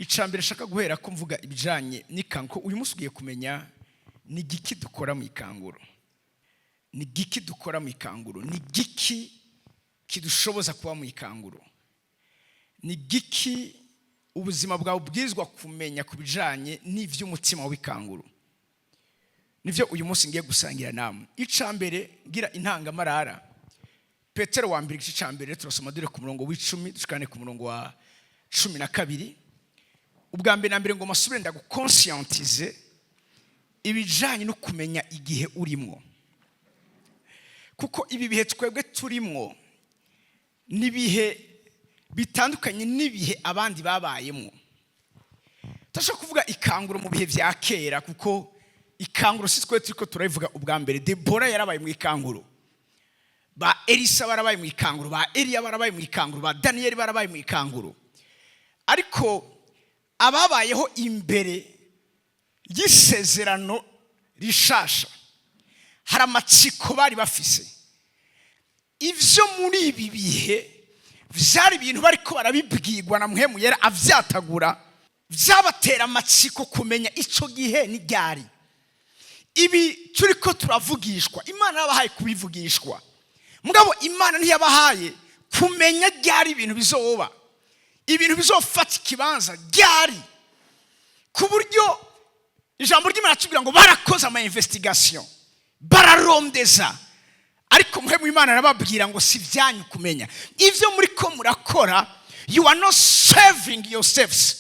Icya mbere nshaka guhera ko mvuga ibijyanye n'ikanguro, uyu munsi ugiye kumenya ni igiki dukora mu ikanguro, ni igiki dukora mu ikanguro, ni igiki kidushoboza kuba mu ikanguro, ni igiki ubuzima bwawe ubwirizwa kumenya ku bijyanye n'iby'umutima w'ikanguro. Nibyo uyu munsi ngiye gusangira namwe. Icya mbere, ngira intangamarara, Petero wa mbere, igice cya mbere, turasoma dore ku murongo wa 10 dushikane ku murongo wa 12. Ubwa mbere na mbere ngo masubire ndaguconscientize ibijyanye no kumenya igihe urimo, kuko ibi bihe twebwe turimwo ni ibihe bitandukanye n'ibihe abandi babayemo. Turashobora kuvuga ikanguro mu bihe bya kera, kuko ikanguro si twe turi ko turabivuga ubwa mbere. Debora yarabaye mu ikanguro, ba Elisa barabaye mu ikanguro, ba Eliya barabaye mu ikanguro, ba Daniyeli barabaye mu ikanguro. Ariko ababayeho imbere y'isezerano rishasha hari amatsiko bari bafise. Ibyo muri ibi bihe byari ibintu bariko barabibwirwa na Mpwemu Yera avyatagura, byabatera amatsiko kumenya ico gihe n'iryari. Ibi turi ko turavugishwa, Imana yabahaye kubivugishwa, mugabo Imana ntiyabahaye kumenya ryari ibintu bizoba, ibintu bizofata ikibanza ryari, ku buryo ijambo ry'Imana tubwira ngo barakoze ama investigation, bararondeza, ariko Mpwemu Imana arababwira ngo si ibyanyu kumenya ibyo muri ko murakora. You are not serving yourselves,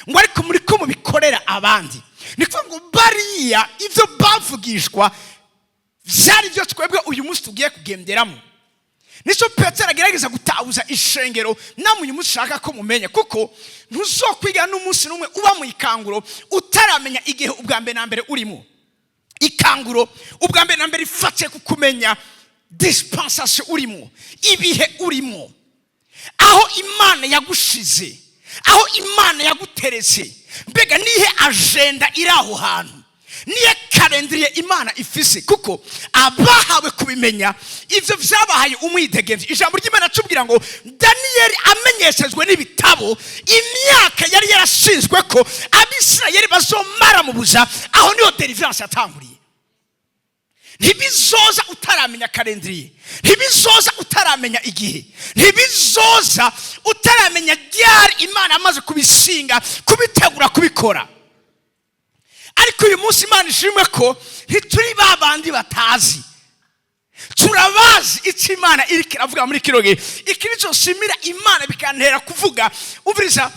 ngo ariko muri ko mubikorera abandi. Ni kuvuga ngo bariya ibyo bavugishwa byari byo twebwe uyu munsi tugiye kugenderamo. Nicyo Petero agerageza gutabuza ishengero namwe uyu munsi ushaka ko mumenya, kuko ntuzokwiga n'umunsi n'umwe uba mu ikanguro utaramenya igihe ubwa mbere na mbere urimo. Ikanguro ubwa mbere na mbere ifatiye ku kumenya dispensation urimo, ibihe urimo, aho Imana yagushize, aho Imana yaguteretse. Mbega nihe agenda iri aho hantu, niyo calendrier Imana ifise? Kuko abahawe kubimenya, ibyo byabahaye umwidegemvyo. Ijambo ry'Imana atubwira ngo Daniyeli amenyeshejwe n'ibitabo imyaka yari yarashinzwe ko Abisirayeli bazomara mu buja, aho niho deliverance yatanguriye. Ntibizoza utaramenya calendrier, ntibizoza utaramenya igihe, ntibizoza utaramenya ryari Imana amaze kubishinga, kubitegura, kubikora. Ariko uyu munsi Imana ishimwe ko ntituri ba bandi batazi, turabazi icyo Imana iri kiravuga muri kino gihe. Iki nicyo nshimira Imana, bikantera kuvuga, umviriza,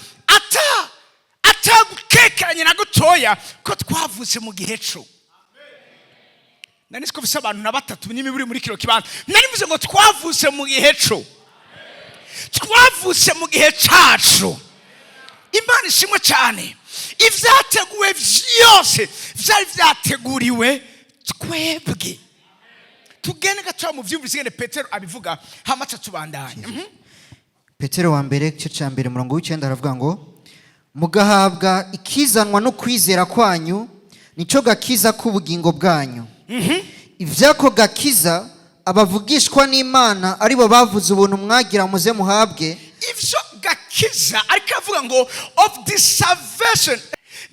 atagukekeranye na gutoya ko twavutse mu gihe cyo. Nari ko bisa abantu na batatu n'imiburi muri kino kibanza. Nari mvuze ngo twavutse mu gihe cyo, twavutse mu gihe cyacu. Imana ishimwe cyane. Ibyateguwe byose byari byateguriwe twebwe. Tugende gatoya mu byumvise ingene Petero abivuga, hama tubandanye. Petero wa mbere, igice cya mbere, umurongo wa 9, aravuga ngo: "Mugahabwa ikizanwa no kwizera kwanyu, nicyo gakiza k'ubugingo bwanyu. Iby'ako gakiza abavugishwa n'Imana aribo bavuze ubuntu mwagira muze muhabwe." Ivyo gakiza, ariko avuga ngo of this salvation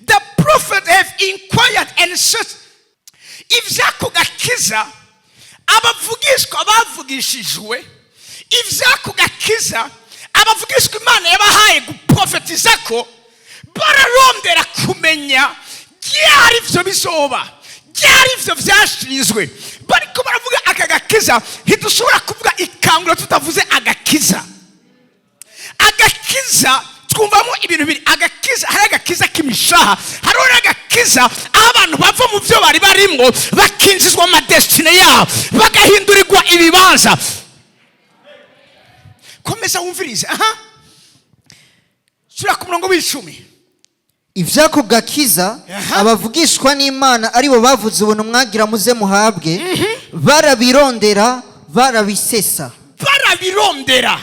the prophet have inquired and searched. Ivyako gakiza abavugishwa bavugishijwe, ivyako gakiza abavugishwa Imana yabahaye guprofetiza ko bararondera kumenya ryari ivyo bizoba, ryari ivyo vyashinzwe. Bariko baravuga aka gakiza. Ntidushobora kuvuga ikanguro tutavuze agakiza. Agakiza twumvamo ibintu bibiri. Agakiza, hari agakiza k'imishaha, hariho n'agakiza aho abantu bava mu byo bari barimo bakinjizwa mu madestinée yabo, bagahindurirwa ibibanza. Komeza wumvirize. Aha sura ku murongo wa 10. Iby'ako gakiza abavugishwa n'Imana aribo bavuze ubuntu mwagira muze muhabwe, barabirondera, barabisesa. Barabirondera,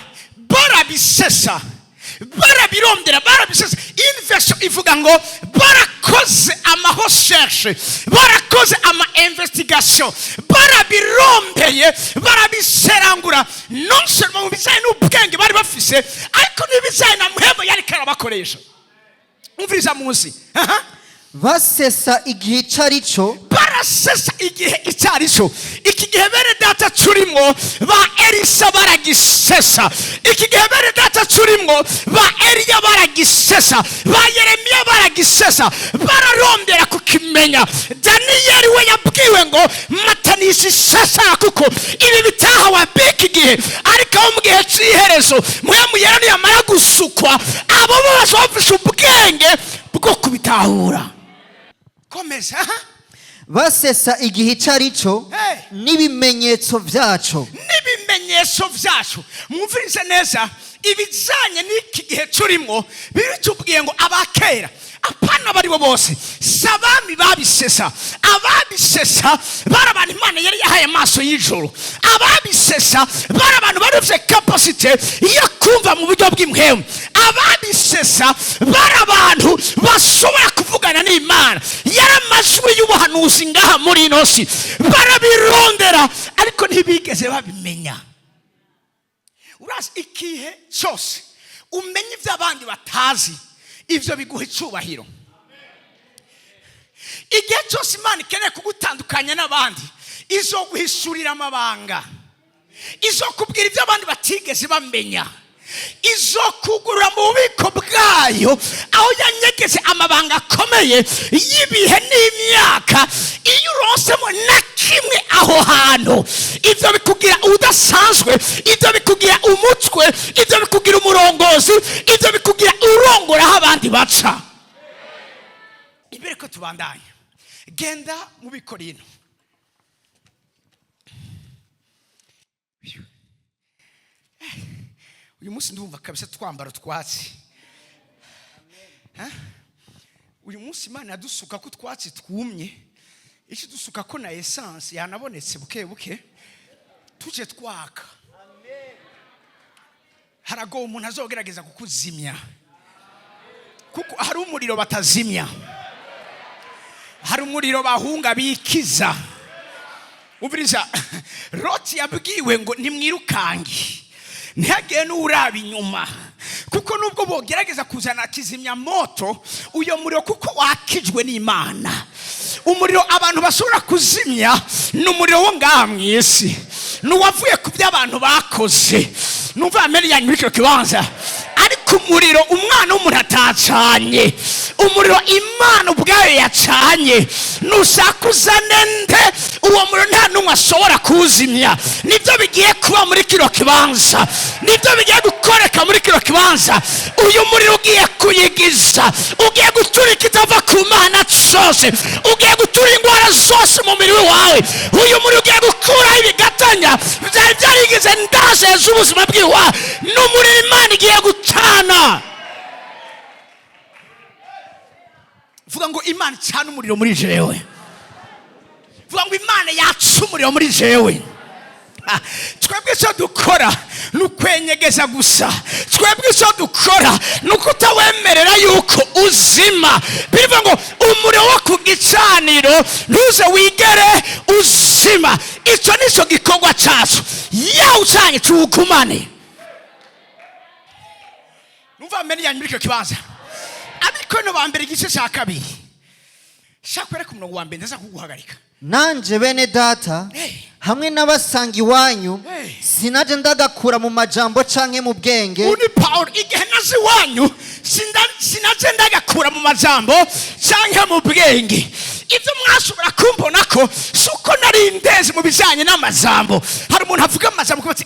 barabisesa, barabirondera, barabisesa. Inversion ivuga ngo barakoze ama recherche, barakoze ama investigation, barabirondeye, barabiserangura, non seulement mu bijyanye n'ubwenge bari bafise, ariko n'ibijyanye na Mpwemu yari karabakoresha. Umviriza munsi. Aha. Basesa igihe ico ari cyo. Barasesa igihe icyo ari cyo. Iki gihe, bene data, turimo, ba Elisa baragisesa. Iki gihe, bene data, turimo, ba Eliya baragisesa, ba Yeremiya baragisesa, bararondera kukimenya. Daniyeli we yabwiwe ngo matanisha isesa, kuko ibi bitahawe ab'iki gihe, ariko abo mu gihe cy'iherezo, Mpwemu Yera niyamara gusukwa, abo bose bafise ubwenge bwo kubitahura. Komeza, aha. Basesa igihe icyo ari cyo Hey. n'ibimenyetso byaco. N'ibimenyetso byacu. Mwumvirize neza, ibijyanye n'iki gihe turimo, bitubwiye ngo abakera, apana bari bo bose, si abami babisesa. Ababisesa bari abantu Imana yari yahaye amaso y'ijoro. Ababisesa bari abantu bari bafite capacité yo kumva mu buryo bw'impwemu. Ababisesa bari abantu bashobora kuvugana n'Imana. Yari amajwi y'ubuhanuzi ngaha muri ino si. Barabirondera, ariko ntibigeze babimenya. Urazi, ikihe cyose umenya ibyo abandi batazi, ibyo biguha icyubahiro. Igihe cyose Imana ikeneye kugutandukanya n'abandi, izoguhishurira amabanga, izokubwira ibyo abandi batigeze bamenya, izokugurura mu bubiko bwayo aho yanyegeze amabanga akomeye y'ibihe n'imyaka. Iyo uronsemo na kimwe aho hantu, ibyo bikugira udasanzwe, ibyo bikugira umutwe, ibyo bikugira umurongozi, ibyo bikugira urongora aho abandi baca. Imbere ko tubandanya, genda mu Bikorino. Uyu munsi ndumva kabisa twambara utwatsi. Ha? Uyu munsi Imana yadusuka ko utwatsi twumye, iki dusuka ko na essence yanabonetse buke buke, tuje twaka. Haragowe umuntu azogerageza kukuzimya, kuko hari umuriro batazimya, hari umuriro bahunga bikiza. Umviriza, Loti yabwiwe ngo nimwirukange, ntihagire n'uraba inyuma, kuko nubwo bogerageza kuzana kizimyamoto, uyo muriro kuko wakijwe n'Imana. Umuriro abantu bashobora kuzimya ni umuriro wo ngaha mu isi, ni uwavuye ku byo abantu bakoze. Numva ameri yanyu muri icyo kibanza. Ariko umuriro umwana w'umuntu atacanye, umuriro Imana ubwayo yacanye, nushaka uzane nde, uwo muriro nta n'umwe ashobora kuwuzimya. Nibyo bigiye kuba muri kino kibanza, nibyo bigiye gukoreka muri kino kibanza. Uyu muriro ugiye kuyigiza, ugiye guturika itava ku Mana zose, ugiye gutura indwara zose mu mubiri wawe. Uyu muriro ugiye gukuraho ibigatanya byari byarigize ndaze z'ubuzima bwiwa. Ni umuriro Imana igiye gucana. Vuga ngo "Imana icana umuriro muri jewe." Vuga ngo "Imana yatsa umuriro muri jewe." Ah, twebwe icyo dukora ni ukwenyegeza gusa. Twebwe icyo dukora ni ukutawemerera yuko uzima. Bivuga ngo umuriro wo ku gicaniro ntuze wigere uzima. Icyo ni cyo gikorwa cyacu. Yawucanye, tuwugumane. Numva mbere yanyu muri icyo kibanza. Abikorinto ba mbere, igice cya 2, shaka kwereka umurongo wa mbere, ndaza kuguhagarika. Nanje, bene data, Hey. hamwe n'abasanga iwanyu, Hey. sinaje ndagakura mu majambo canke mu bwenge. Uyu ni Pawulo. Igihe naje iwanyu, sinaje ndagakura mu majambo cyangwa mu bwenge. Ibyo mwashobora kumbona ko si uko nari ndezi mu bijyanye n'amajambo. Hari umuntu avuga amajambo kuba ati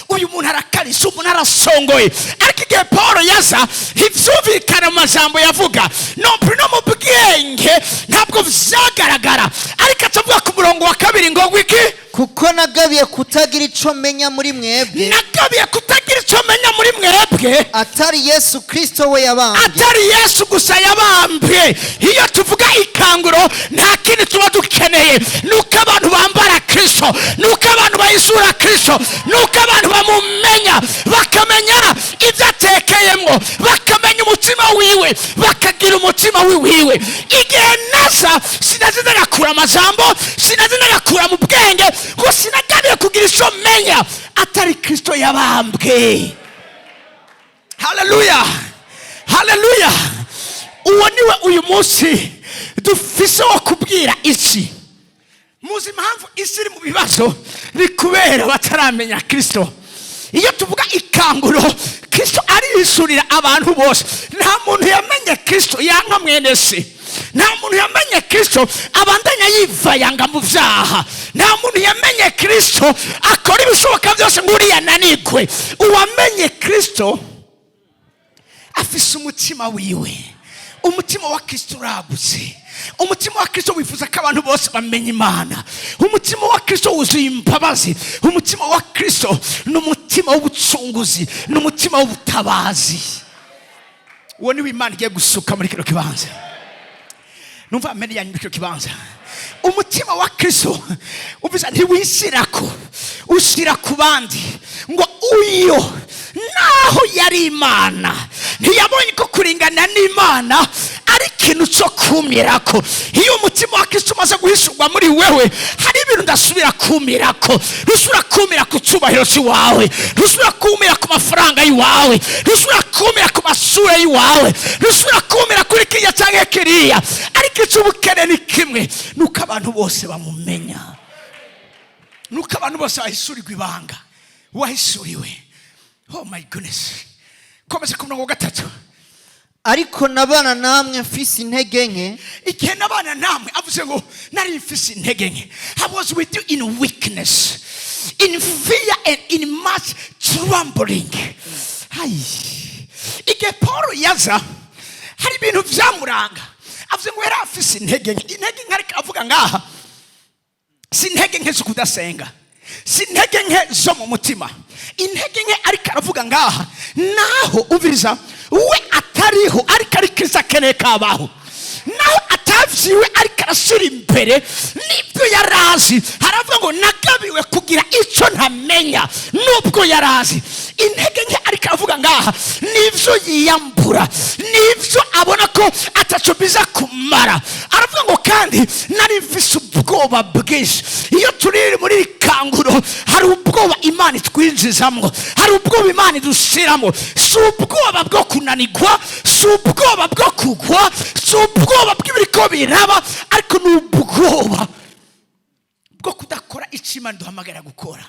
uyu muntu arakarisha, umuntu arasongoye. Ariko igihe Paul yaza, ntibyumvikana mu majambo yavuga, no no mu bwenge ntabwo byagaragara. Ariko atavuga ku murongo wa 2 ngo wiki? Kuko nagabiye kutagira ico menya muri mwebwe, Nagabiye kutagira icyo menya muri mwebwe, atari Yesu Kristo we yabambwe. Atari Yesu gusa yabambwe. Iyo tuvuga ikanguro, nta kindi tuba dukeneye, nuko abantu bambara Kristo, nuko abantu bayisura Kristo, nuko abantu bamumenya, bakamenya ibyo atekeyemo, bakamenya umutima wiwe, bakagira umutima wiwiwe. Igihe naza, sinazi ndagakura amajambo, sinazi ndagakura mu bwenge, ngo sinagabiye kugira icyo menya atari Kristo yabambwe. Haleluya, haleluya! Uwo niwe uyu munsi dufise wo kubwira isi. Muzi impamvu isi iri mu bibazo? Ni kubera bataramenya Kirisito. Iyo tuvuga ikanguro, Kirisito arihisurira abantu bose. Nta muntu yamenye Kirisito yanka mwene se. Nta muntu yamenye Kirisito abandanya yivayanga mu byaha. Nta muntu yamenye Kirisito akora ibishoboka byose ngo uriya ananigwe. Uwamenye Kirisito afise umutima wiwe. Umutima wa Kirisito uragutse. Umutima wa Kirisito wifuza ko abantu bose bamenya Imana. Umutima wa Kirisito wuzuye imbabazi. Umutima wa Kirisito ni umutima w'ubucunguzi, ni umutima w'ubutabazi. Uwo niwo Imana igiye gusuka muri kino kibanza. Numva amen yanyu muri kino kibanza. Umutima wa Kirisito uvuze ntiwishyirako, ushyira ku bandi. Ngo uyo naho yari Imana, ntiyabonye ko kuringana n'Imana ari ikintu cyo kumirako. Iyo umutima wa Kirisito umaze guhishurwa muri wewe, hari ibintu ndasubira kumirako. Ntusubira kumira ku cyubahiro cy'iwawe, ntusubira kumira ku mafaranga y'iwawe, ntusubira kumira ku masura y'iwawe, ntusubira kumira kuri kiriya cyangwa kiriya. Ariko icy'ubukene ni kimwe, nuko abantu bose bamumenya, nuko abantu bose bahishurirwa ibanga wahishuriwe. Oh my goodness! Komeza ku murongo wa 3. Ariko nabana namwe mfise intege nke. Igihe nabana namwe, avuze ngo nari mfise intege nke. I was with you in weakness, in fear and in much trembling. Hayi. Igihe Paul yaza, hari ibintu byamuranga. Avuze ngo yari afise intege nke. Intege nke ariko avuga ngaha si intege nke zo kudasenga, si intege nke zo mu mutima. Intege nke ariko aravuga ngaha, naho ubiriza we atariho, ariko ari Kristo akeneye kabaho. Naho atavyiwe ariko arashyira imbere n'ibyo yari azi. Haravuga ngo nagabiwe kugira icyo ntamenya. Nubwo yari azi, intege nke ariko aravuga ngaha nibyo yiyambura, nibyo abona ko ataco biza kumara. Aravuga ngo kandi nari mfise ubwoba bwinshi. Iyo turi muri iri kanguro, hari ubwoba Imana itwinjizamo, hari ubwoba Imana idushiramo. Si ubwoba bwo kunanigwa, si ubwoba bwo kugwa, si ubwoba bw'ibiriko biraba, ariko ni ubwoba bwo kudakora icyo Imana iduhamagara gukora,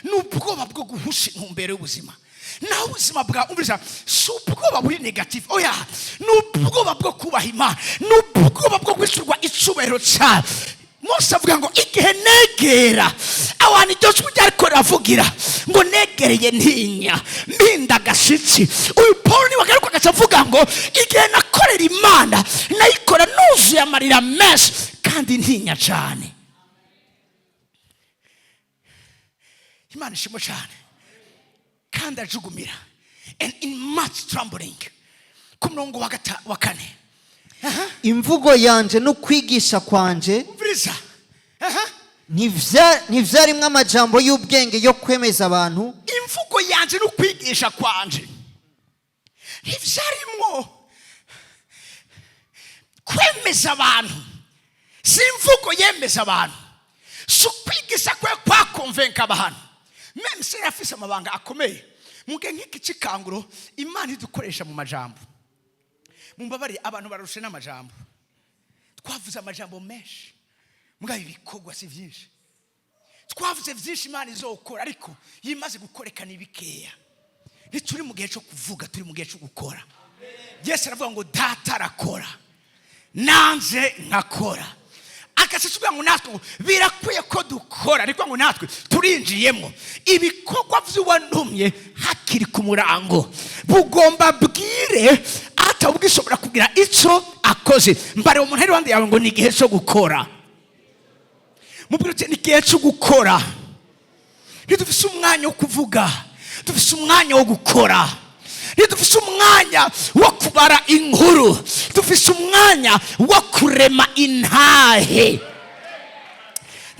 ni ubwoba bwo guhusha intumbero y'ubuzima. Naho ubuzima bwawe, umviriza, si ubwoba buri négatif, oya. Ni ubwoba bwo kubaha Imana, ni ubwoba bwo guhishurwa icyubahiro cyayo. Mose avuga ngo igihe negera abantu, iryo jwi ryariko riravugira ngo negereye ntinya, mpinda agashitsi. Uyu Paul niwe agaruka agaca avuga ngo igihe nakorera Imana, nayikora nuzuye amarira menshi kandi ntinya cyane. Imana ishimwe cyane. Kandi ajugumira, and in much trembling. Ku murongo wa 4. Imvugo yanje no kwigisha kwanje Umviriza. Aha. ntivyarimwo amajambo y'ubwenge yo kwemeza abantu. Imvugo yanje no kwigisha kwanje ntivyarimwo kwemeza abantu. Si imvugo yemeza abantu, si ukwigisha kwe kwakonvenka abantu. Même se yafise amabanga akomeye. Muge nk'iki cikanguro, Imana idukoresha mu majambo. Mumbabarire, abantu barushe n'amajambo. Twavuze amajambo menshi, mugabo ibikorwa si byinshi. Twavuze byinshi Imana izokora, ariko iyo imaze gukoreka ni bikeya. Ntituri mu gihe cyo kuvuga, turi mu gihe cyo gukora. Yesu aravuga ngo Data arakora, nanjye nkakora. Agace tuvuga ngo natwe ngo birakwiye ko dukora, ariko ngo natwe turinjiyemo ibikorwa by'uwantumye hakiri ku murango, bugomba bwire atabwishobora kugira icyo akoze. Mbare umuntu ari iruhande yawe ngo ni igihe cyo gukora. Mubwira uti ni igihe cyo gukora. Ntidufise umwanya wo kuvuga, dufise umwanya wo gukora. Ntidufise umwanya wo kubara inkuru, dufise umwanya wo kurema intahe.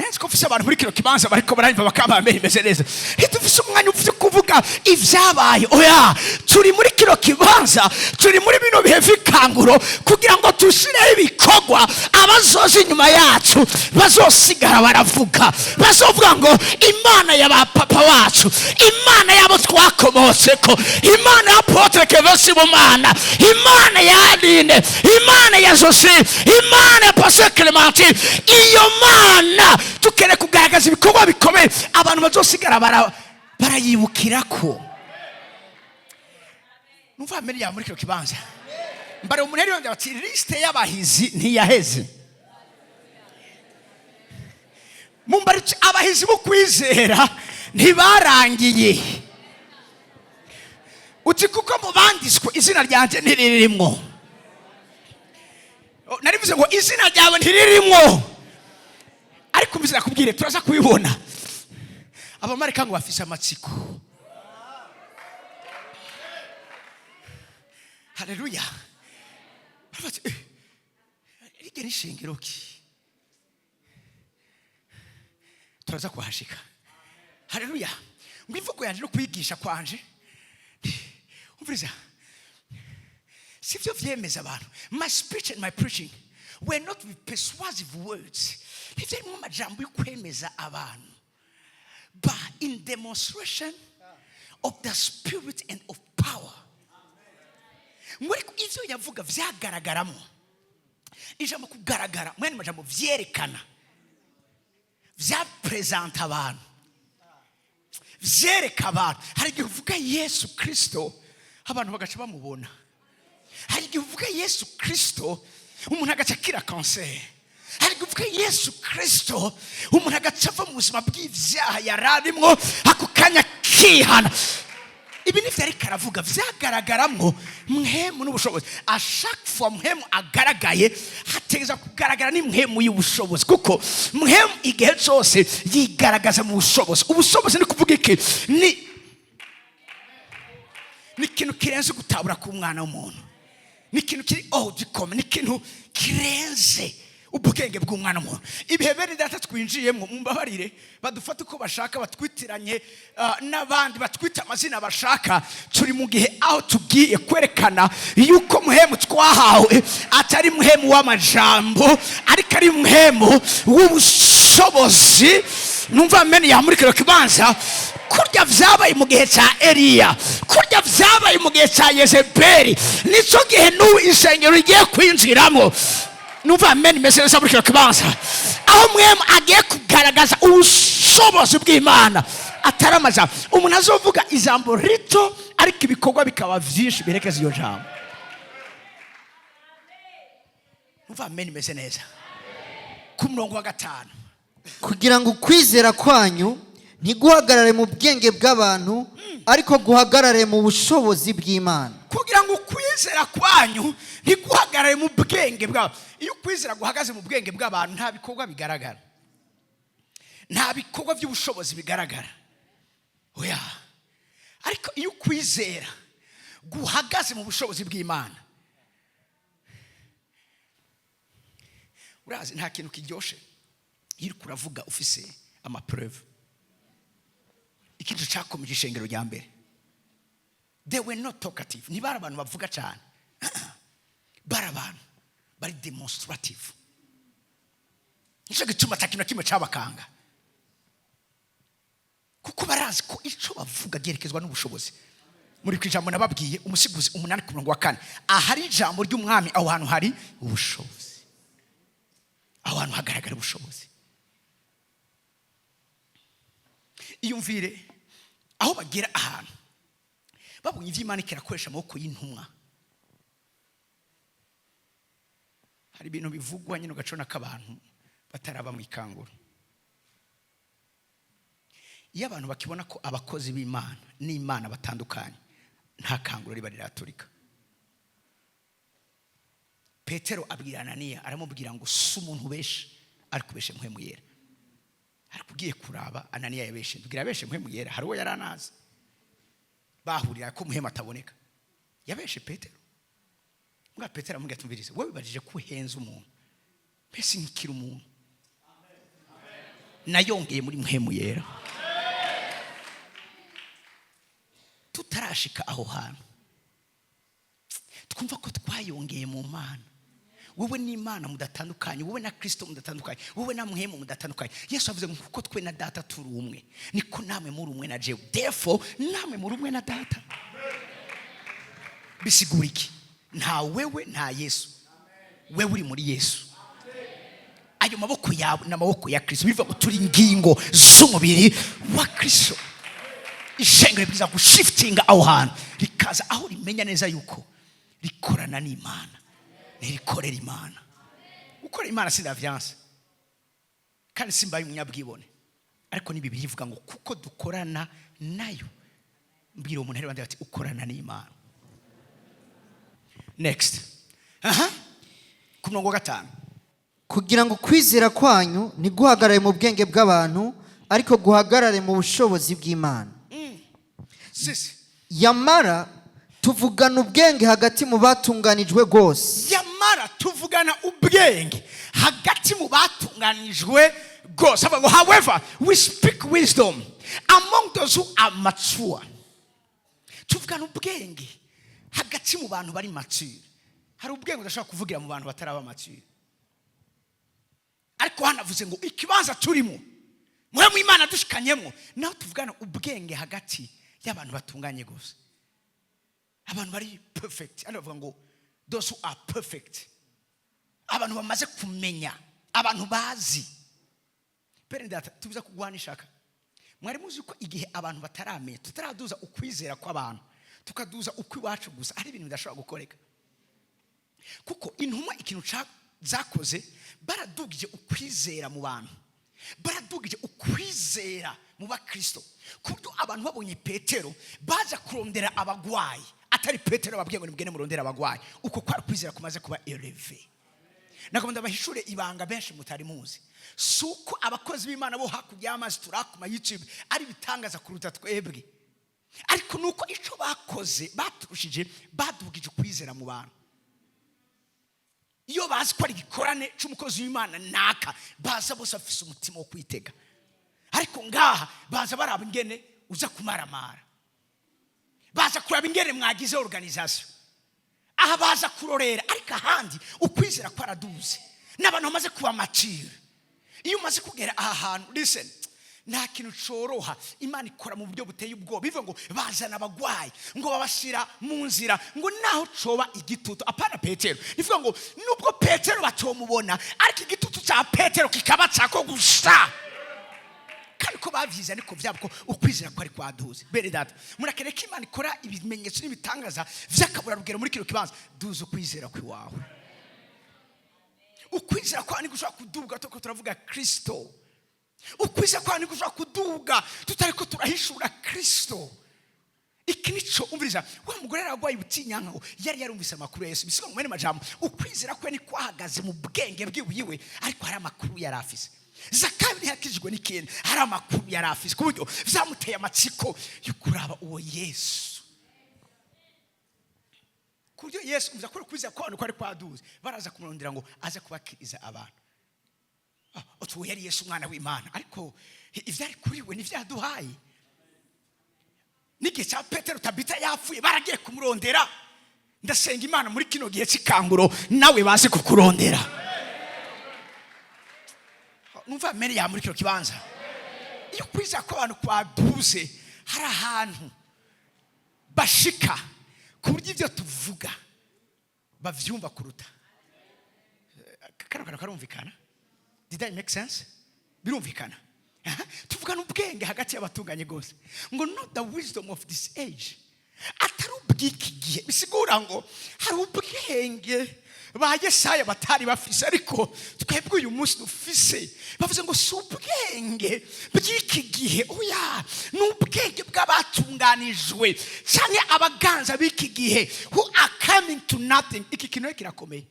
Nzi ko mfise abantu muri kino kibanza bariko baranyumva, bakaba bimeze neza. Ntidufise umwanya ufite kuvuga ivyabaye, oya. Turi muri kino kibanza, turi muri bino bihe vy'ikanguro kugira ngo dushireho ibikorwa abazoza inyuma yacu bazosigara baravuga, bazovuga ngo Imana ya ba papa wacu, Imana yabo twakomotseko, Imana ya Apôtre Kevin Sibomana, Imana ya Aline, Imana ya Jose, Imana ya Pasteur Clementine. Iyo Mana dukeneye kugaragaza ibikorwa bikomeye abantu bazosigara barayibukirako. Numva mbere ya muri kino kibanza mbare umuntu yari yongera ati liste y'abahizi ntiyaheze. Mumbare abahizi bo kwizera ntibarangiye. Uti kuko mu banditswe izina ryanjye ntiririmwo. Narivuze ngo izina ryawe ntiririmwo, ariko mbizi nakubwire turaza kubibona. Abamarika ngo bafise amatsiko. Haleluya. Baravuga ati, "Iryo ni ishingiro ki?" Turaza kuhashika. Haleluya. Ngo imvugo yanje no kwigisha kwanje, umviriza, sivyo vyemeza abantu. My speech and my preaching were not with persuasive words, ntivyarimwo amajambo yo kwemeza abantu, but in demonstration of the spirit and of power. Ngo ariko ivyo yavuga vyagaragaramo. Ijambo kugaragara, mwene majambo vyerekana, vyapresenta abantu, vyereka abantu. Hari igihe uvuga Yesu Kristo abantu bagaca bamubona. Hari igihe uvuga Yesu Kristo umuntu agaca akira kanseri. Hari igihe uvuga Yesu Kristo umuntu agaca ava mu buzima bw'ivyaha yari arimwo ako kanya akihana. Ibi nivyo ariko aravuga, vyagaragaramwo mpwemu n'ubushobozi. À chaque fois mpwemu agaragaye, hategeza kugaragara n'impwemu y'ubushobozi, kuko mpwemu igihe cose yigaragaza mu bushobozi. Ubushobozi ni kuvuga iki? Ni ikintu kirenze gutabura k'umwana w'umuntu, ni ikintu kiri hors du commun, ni ikintu kirenze ubwenge bw'umwana w'umuntu. Ibihe bene data twinjiyemo, mumbabarire badufate uko bashaka, batwitiranye n'abandi, batwite amazina bashaka. Turi mu gihe aho tugiye kwerekana yuko muhemu twahawe atari muhemu w'amajambo, ariko ari muhemu w'ubushobozi. Numva mene yamuri kino kibanza. Kurya vyabaye mu gihe ca Eliya, kurya vyabaye mu gihe ca Yezebeli, nico gihe n'ubu isengero rigiye kwinjiramo. Numva mene imeze neza muri kino kibanza, aho mwemu agiye kugaragaza ubushobozi bw'Imana, atari amajambo. Umuntu azovuga ijambo rito ariko ibikorwa bikaba vyinshi biherekeza iyo jambo. Numva mene imeze neza. Ku murongo wa 5. Kugira ngo ukwizera kwanyu ntiguhagarare mu bwenge bw'abantu, ariko guhagarare mu bushobozi bw'Imana. Kugira ngo ukwizera kwanyu ntiguhagarare mu bwenge bw'abantu. Iyo ukwizera guhagaze mu bwenge bw'abantu, nta bikorwa bigaragara, nta bikorwa by'ubushobozi bigaragara, oya. Ariko iyo ukwizera guhagaze mu bushobozi bw'Imana, urazi nta kintu kiryoshe iyo uriko uravuga ufise amapreuve. Ikintu cyakomeje ishengero rya mbere, they were not talkative, ntibari abantu bavuga cyane, bari abantu bari demonstrative. Nicyo gituma ata kintu na kimwe cabakanga, kuko barazi ko ico bavuga byerekezwa n'ubushobozi. Muri ku ijambo nababwiye, Umusigizi 8 ku murongo wa 4, ahari ijambo ry'umwami, aho hantu hari ubushobozi, aho hantu hagaragara ubushobozi. Iyumvire aho bagera ahantu babonye iby'Imana ikirakoresha amaboko y'intumwa. Hari ibintu bivugwa nyine ugacona k'abantu bataraba mu ikanguro. Iyo abantu bakibona ko abakozi b'Imana n'Imana batandukanye, nta kanguro riba riraturika. Petero abwira Ananiya, aramubwira ngo si umuntu ubeshe, ariko ubeshe mpwemu yera. Ariko ugiye kuraba Ananiya yabeshe, ndubwira abeshe mpwemu yera, hari uwo yari anazi bahurira ko muhemu ataboneka. Yabeshe Petero. Mbwa Petero aramubwira ati umvirize, wowe wibajije ko uhenze umuntu, mbese nkikira umuntu. Nayongeye muri Mpwemu Yera. Tutarashika aho hantu twumva ko twayongeye mu Mana, wowe n'Imana mudatandukanye, wowe na Kirisito mudatandukanye, wowe na Mpwemu mudatandukanye. Yesu avuze ngo kuko twe na Data turi umwe, niko namwe muri umwe na jewe, therefore namwe muri umwe na Data. Bisigura iki? Nta wewe, nta Yesu, wewe uri muri Yesu. Ayo maboko yawe ni amaboko ya Kirisito. Bivuga ngo turi ingingo z'umubiri wa Kirisito. Ishengero ribwiza gushiftinga aho hantu, rikaza aho rimenya neza yuko rikorana n'Imana, ntirikorera Imana. Gukorera Imana si davyanse, kandi simbaye umunyabwibone, ariko ni Bibiliya ivuga ngo kuko dukorana nayo. Mbwira umuntu ari bati: "Ukorana n'Imana." Next, aha ku murongo wa 5. Kugira ngo kwizera kwanyu ntiguhagarare mu bwenge bw'abantu, ariko guhagarare mu bushobozi bw'Imana. Sisi. Yamara tuvugana ubwenge hagati mu batunganijwe rwose. Yamara tuvugana ubwenge hagati mu batunganijwe rwose. Avuga ngo however we speak wisdom among those who are mature. Tuvugana ubwenge hagati mu bantu bari mature. Hari ubwenge udashobora kuvugira mu bantu bataraba mature. Ariko hanavuze ngo ikibanza turimo, Mpwemu Imana dushikanyemo, naho tuvugana ubwenge hagati y'abantu batunganye gusa, abantu bari perfect. Hano bavuga ngo those who are perfect, abantu bamaze kumenya, abantu bazi. Bene Data, tubiza kugwana ishaka. Mwari muzi ko igihe abantu bataramenya, tutaraduza ukwizera kw'abantu, tukaduza ukw'iwacu gusa, ari ibintu bidashobora gukoreka? Kuko intumwa ikintu zakoze, baradugije ukwizera mu bantu, baradugije ukwizera mu bakristo, ku buryo abantu babonye Petero baza kurondera abagwayi, atari Petero babwiye ngo nimugende murondere abagwayi. Uko kwari kwizera kumaze kuba élevé. Nagomba ndabahishure ibanga benshi mutari muzi: si uko abakozi b'Imana bo hakurya y'amazi turakuma YouTube ari ibitangaza kuruta twebwe, ariko nuko icyo bakoze baturushije, badugije ukwizera mu bantu. Iyo bazi ko ari igikorane cy'umukozi w'Imana naka, baza bose bafise umutima wo kwitega. Ariko ngaha baza baraba ingene uza kumaramara, baza kuraba ingene mwagize organisation, aha baza kurorera. Ariko ahandi ukwizera kwaraduze n'abantu bamaze kuba mature. Iyo umaze kugera aha hantu, listen, nta kintu coroha. Imana ikora mu buryo buteye ubwoba. Bivuga ngo bazana abagwayi, ngo babashyira mu nzira, ngo naho coba igitutu, apana Petero. Bivuga ngo nubwo Petero batomubona, ariko igitutu cya Petero kikaba cako gusa. Kandi ko bavyize, ariko vyabo ko ukwizera kwari kwaduze. Bene Data, murakeneye ko Imana ikora ibimenyetso n'ibitangaza vy'akaburarugero muri kino kibanza. Duze ukwizera kw'iwawe. Ukwizera kwawe niko ushobora kuduga tuko turavuga Kristo. Ukwizera kwawe niko ushobora kuduga tutariko turahishura Kristo. Iki nico, umviriza, wa mugore yaragwaye ubutinyanka, yari yarumvise amakuru ya Yesu. Bisiga mu mene majambo, ukwizera kwe niko kwahagaze mu bwenge bwiwiwe, ariko hari amakuru yari afise. Zakayo ntiyakijijwe n'ikintu, hari amakuru yari afise ku buryo vyamuteye amatsiko yo kuraba uwo Yesu, ku buryo Yesu umva ko kwizera kw'abantu kwari kwaduze, baraza kumurondera ngo aze kubakiriza abantu. Utu yari Yesu umwana w'Imana, ariko ivyari kuri we nivyaduhaye. N'igihe cya Petero, Tabita yapfuye, baragiye kumurondera. Ndasenga Imana muri kino gihe cy'ikanguro nawe baze kukurondera. Numva mere ya muri kino kibanza, iyo kwizera kw'abantu kwaduze, hari ahantu bashika ku buryo ibyo tuvuga bavyumva kuruta. Kano kantu karumvikana? Did that make sense? Birumvikana? Aha. Tuvugana ubwenge hagati y'abatunganye rwose, ngo not the wisdom of this age, atari ubw'iki gihe. Bisigura ngo hari ubwenge ba Yesaya batari bafise, ariko twebwe uyu munsi dufise. Bavuze ngo si ubwenge bw'iki gihe, oya, ni ubwenge bw'abatunganijwe cyangwa abaganza b'iki gihe, who are coming to nothing. Iki kintu rero kirakomeye,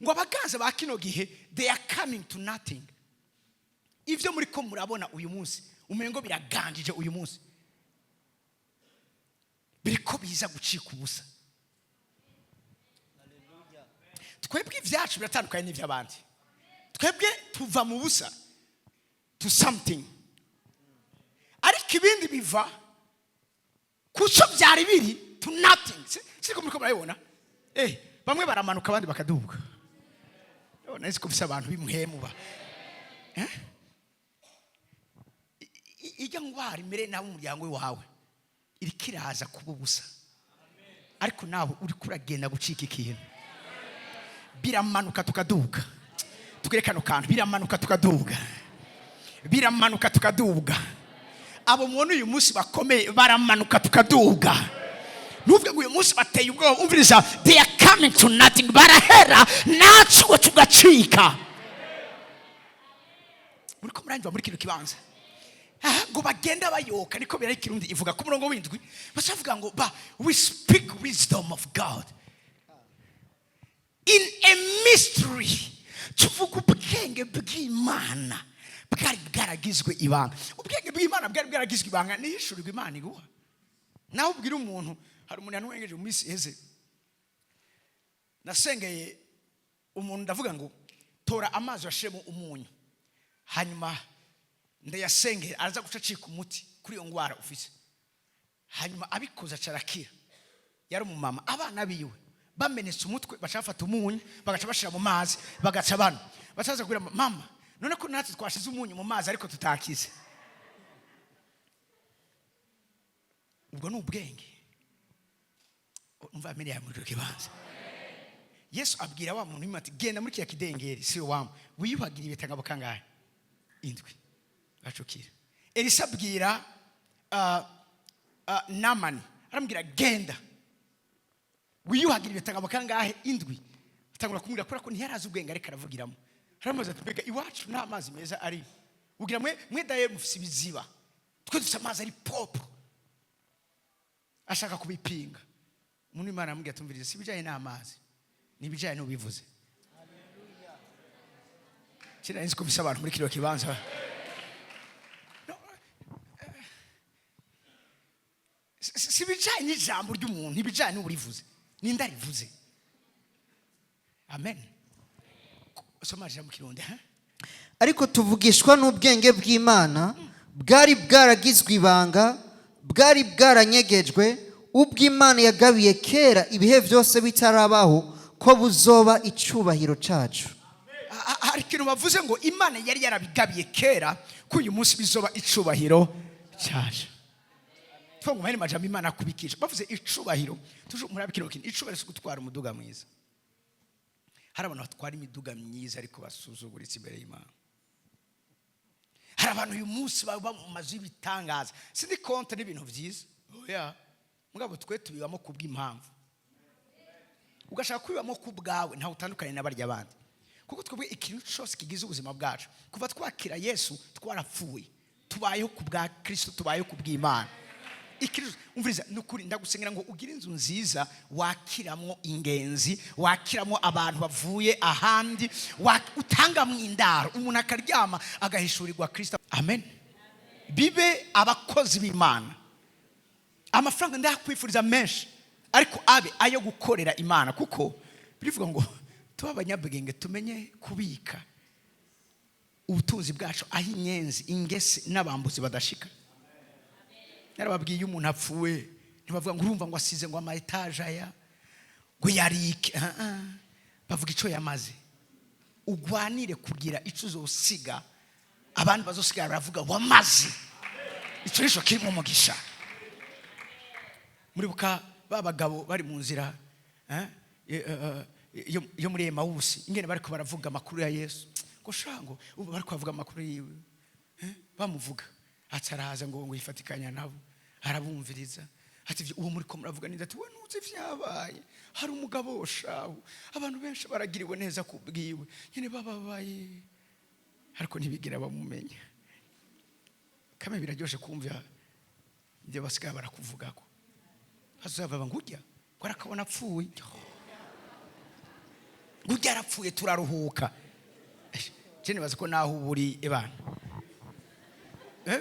ngo abaganza ba kino gihe, they are coming to nothing. Ibyo muri ko murabona uyu munsi umengo biraganjije uyu munsi, biriko biza gucika ubusa. Twebwe ibyacu biratandukanye n'iby'abandi. Twebwe tuva mu busa. to something, ariko ibindi biva ku cyo byari biri to nothing. Siko muriko murabibona? Bamwe baramanuka, abandi bakaduga. Nzi ko mfise abantu b'impwemu ba. Eh? Ijya ngwara imere nawe umuryango wawe iriko iraza kuba ubusa, ariko nawe uriko uragenda gucika ikintu. Biramanuka tukaduga. Tugere kano kantu. Biramanuka tukaduga, biramanuka tukaduga. Abo mubona uyu munsi bakomeye baramanuka tukaduga. Ntuvuge ngo uyu munsi bateye ubwoba. Umviriza, they are coming to nothing. Barahera natwe tugacika. Muri ko muranyumva muri kino kibanza? Aha, ngo bagenda bayoka, niko bira ikirundi ivuga ku murongo w'indwi. Bacavuga ngo ba we speak wisdom of God in a mystery. Tuvuga ubwenge bw'Imana bwari bwaragizwe ibanga. Ubwenge bw'Imana bwari bwaragizwe ibanga nihishurirwa Imana iguha. Nawe ubwira umuntu, hari umuntu yanwengeje mu minsi iheze. Nasengeye umuntu, ndavuga ngo tora amazi washiremo umunyu, hanyuma ndayasengera, araza guca acika umuti kuri iyo ndwara ufise. Hanyuma abikoze aca arakira. Yari umumama, abana biwe bamenetse umutwe, baca bafata umunyu, bagaca bashira mu mazi, bagaca bano bacaza kubwira mama: "None ko natwe twashize umunyu mu mazi ariko tutakize?" Ubwo ni ubwenge. Umva amene muri kibanza. Yesu abwira wa muntu ati: "Genda muri kiya kidengeri si wamu, wiyuhagire ibitangabo kangahe? Indwi." Bacukira. Elisa abwira Namani, aramubwira: "Genda wiyuhagire ibitangabo kangahe? Indwi." Atangura kumubwira, kubera ko ntiyarazi ubwenge ariko aravugiramo. Aramubaza ati: "Mbega iwacu nta mazi meza ari? Ugira mwe mwe daye mufise ibiziba, twe dufise amazi ari propre." Ashaka kubipinga. Umuntu w'Imana aramubwira ati: "Umvirize, si ibijyanye n'amazi, ni ibijyanye n'ubivuze." Kera nzi ko mfise abantu muri kino kibanza. No, si ibijyanye n'ijambo ry'umuntu, ibijyanye n'uburivuze, ninde arivuze. Amen. Soma ijambo mu Kirundi, ha? Ariko tuvugishwa n'ubwenge bw'Imana bwari bwaragizwe ibanga, bwari bwaranyegejwe, ubw'Imana yagabiye kera ibihe byose bitarabaho, ko buzoba icyubahiro cyacu. Hari ikintu bavuze ngo Imana yari yarabigabiye kera ko uyu munsi bizoba icubahiro cyacu. Tuvuga ngo mwene majambo Imana akubikisha, bavuze icubahiro tuje murabe kino kintu. Icubahiro si gutwara umuduga mwiza. Hari abantu batwara imiduga myiza ariko basuzuguritse imbere y'Imana. Hari abantu uyu munsi baba mu mazu y'ibitangaza. Sindi contre n'ibintu byiza, oya, mugabo twe tubibamo kubw'impamvu. Ugashaka kubibamo ku bwawe, ntawe utandukanye na barya bandi, kuko twebwe ikintu cyose kigize ubuzima bwacu, kuva twakira Yesu twarapfuye, tubayeho ku bwa Kirisito, tubayeho ku bw'Imana. Ikintu, umviriza, ni ukuri ndagusengera ngo ugire inzu nziza wakiramwo ingenzi, wakiramwo abantu bavuye ahandi, utangamwo indaro, umuntu akaryama agahishurirwa Kirisito. Amen. Bibe abakozi b'Imana. Amafaranga ndayakwifuriza menshi, ariko abe ayo gukorera Imana, kuko birivuga ngo tube abanyabwenge, tumenye kubika ubutunzi bwacu aho inyenzi, ingese n'abambuzi badashika. Narababwiye, iyo umuntu apfuye ntibavuga ngo urumva ngo asize ngo ama étages aya, ngo yarike. Ah, ah. Bavuga icyo yamaze. Ugwanire kugira icyo uzosiga, abandi bazosigara baravuga wamaze. Icyo nicyo kirimo umugisha. Muribuka ba bagabo bari mu nzira, yo muri Emawusi, ingene bariko baravuga amakuru ya Yesu, ngo shango ubu bariko bavuga amakuru yiwe, bamuvuga, ataraza ngo yifatikanya nabo, arabumviriza, ati: "Uwo muri ko muravuga ninde?" Ati: "We ntuzi ivyabaye? Hari umugabo shahu, abantu benshi baragiriwe neza kubwiwe nyene, bababaye ariko ntibigira bamumenya." Kame biraryoshe kumva ibyo basigaye barakuvugako. Hazava ngo urya ngo arakabona apfuye, ngo urya arapfuye turaruhuka. Je nibaza ko naho uba uri ebana. Eh?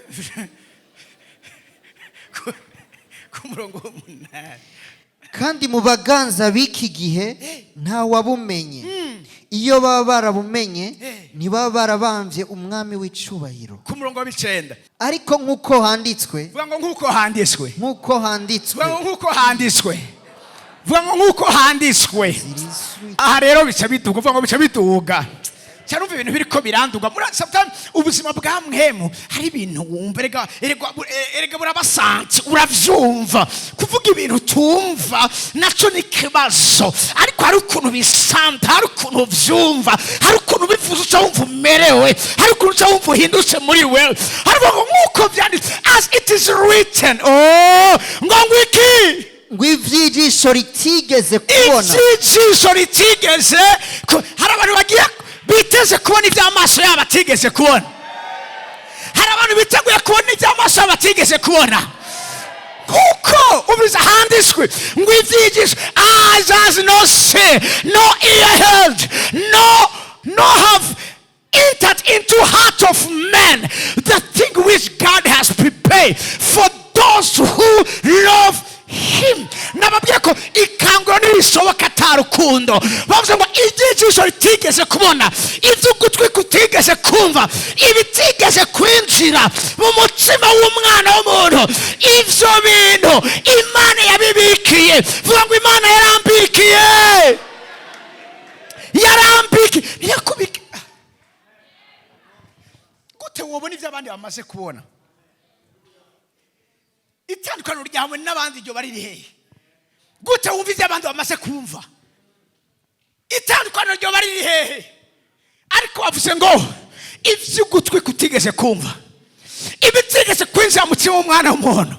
Ku murongo w'umunani. Kandi mu baganza b'iki gihe nta wabumenye. Iyo baba barabumenye, Ntibaba barabambye Umwami w'icubahiro. Ku murongo w'icenda. Ariko nk'uko handitswe, Vuga ngo nk'uko handitswe. Nk'uko handitswe. Vuga ngo nk'uko handitswe. Vuga ngo nk'uko handitswe. Zirizwi. Aha rero bica biduga. Uvuga ngo bica biduga. Cyarumva ibintu biriko biranduga muri sometimes ubuzima bwa mpwemu. Hari ibintu wumva, erega burabasanze, uravyumva. Kuvuga ibintu utumva naco ni kibazo, ariko hari ukuntu bisanta, hari ukuntu uvyumva, hari ukuntu bivuze uca wumva umerewe, hari ukuntu uca wumva uhindutse muri wewe. Hari ngo nk'uko vyanditse, as it is written. Oh, ngo iki? Ngo ivy'ijisho ritigeze kubona. Iby'ijisho ritigeze hari abantu bagiye biteze kubona iby'amaso yabo atigeze kubona. Hari abantu biteguye kubona iby'amaso yabo atigeze kubona, kuko ubiza handitswe ngo iby'ijisho, eyes has no see, no ear heard, no have entered into heart of man the thing which God has prepared for those who love him. Nababwiye ko ikanguro ntirishoboka ata rukundo. Bavuze ngo iby'ijisho ritigeze kubona, iby'ugutwi kutigeze kumva, ibitigeze kwinjira mu mutima w'umwana w'umuntu, ibyo bintu Imana yabibikiye. Vuga ngo Imana yarambikiye, yarambikiye. Ntiyakubike gute? Wobona ibyo abandi bamaze kubona? Itandukaniro ryawe n'abandi iryo bari hehe? Gute wumva ibyo abandi bamaze kumva? Itandukaniro ryo bari riri hehe? Ariko bavuze ngo iby'ugutwi kutigeze kumva, ibitigeze kwinjira mu mutima w'umwana w'umuntu,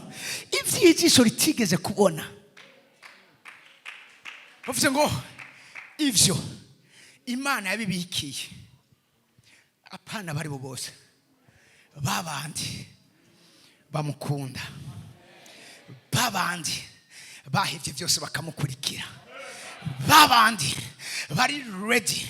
iby'ijisho ritigeze kubona, bavuze ngo ibyo Imana yabibikiye apana bari bo bose, babandi bamukunda, babandi bahevye byose bakamukurikira, babandi bari ready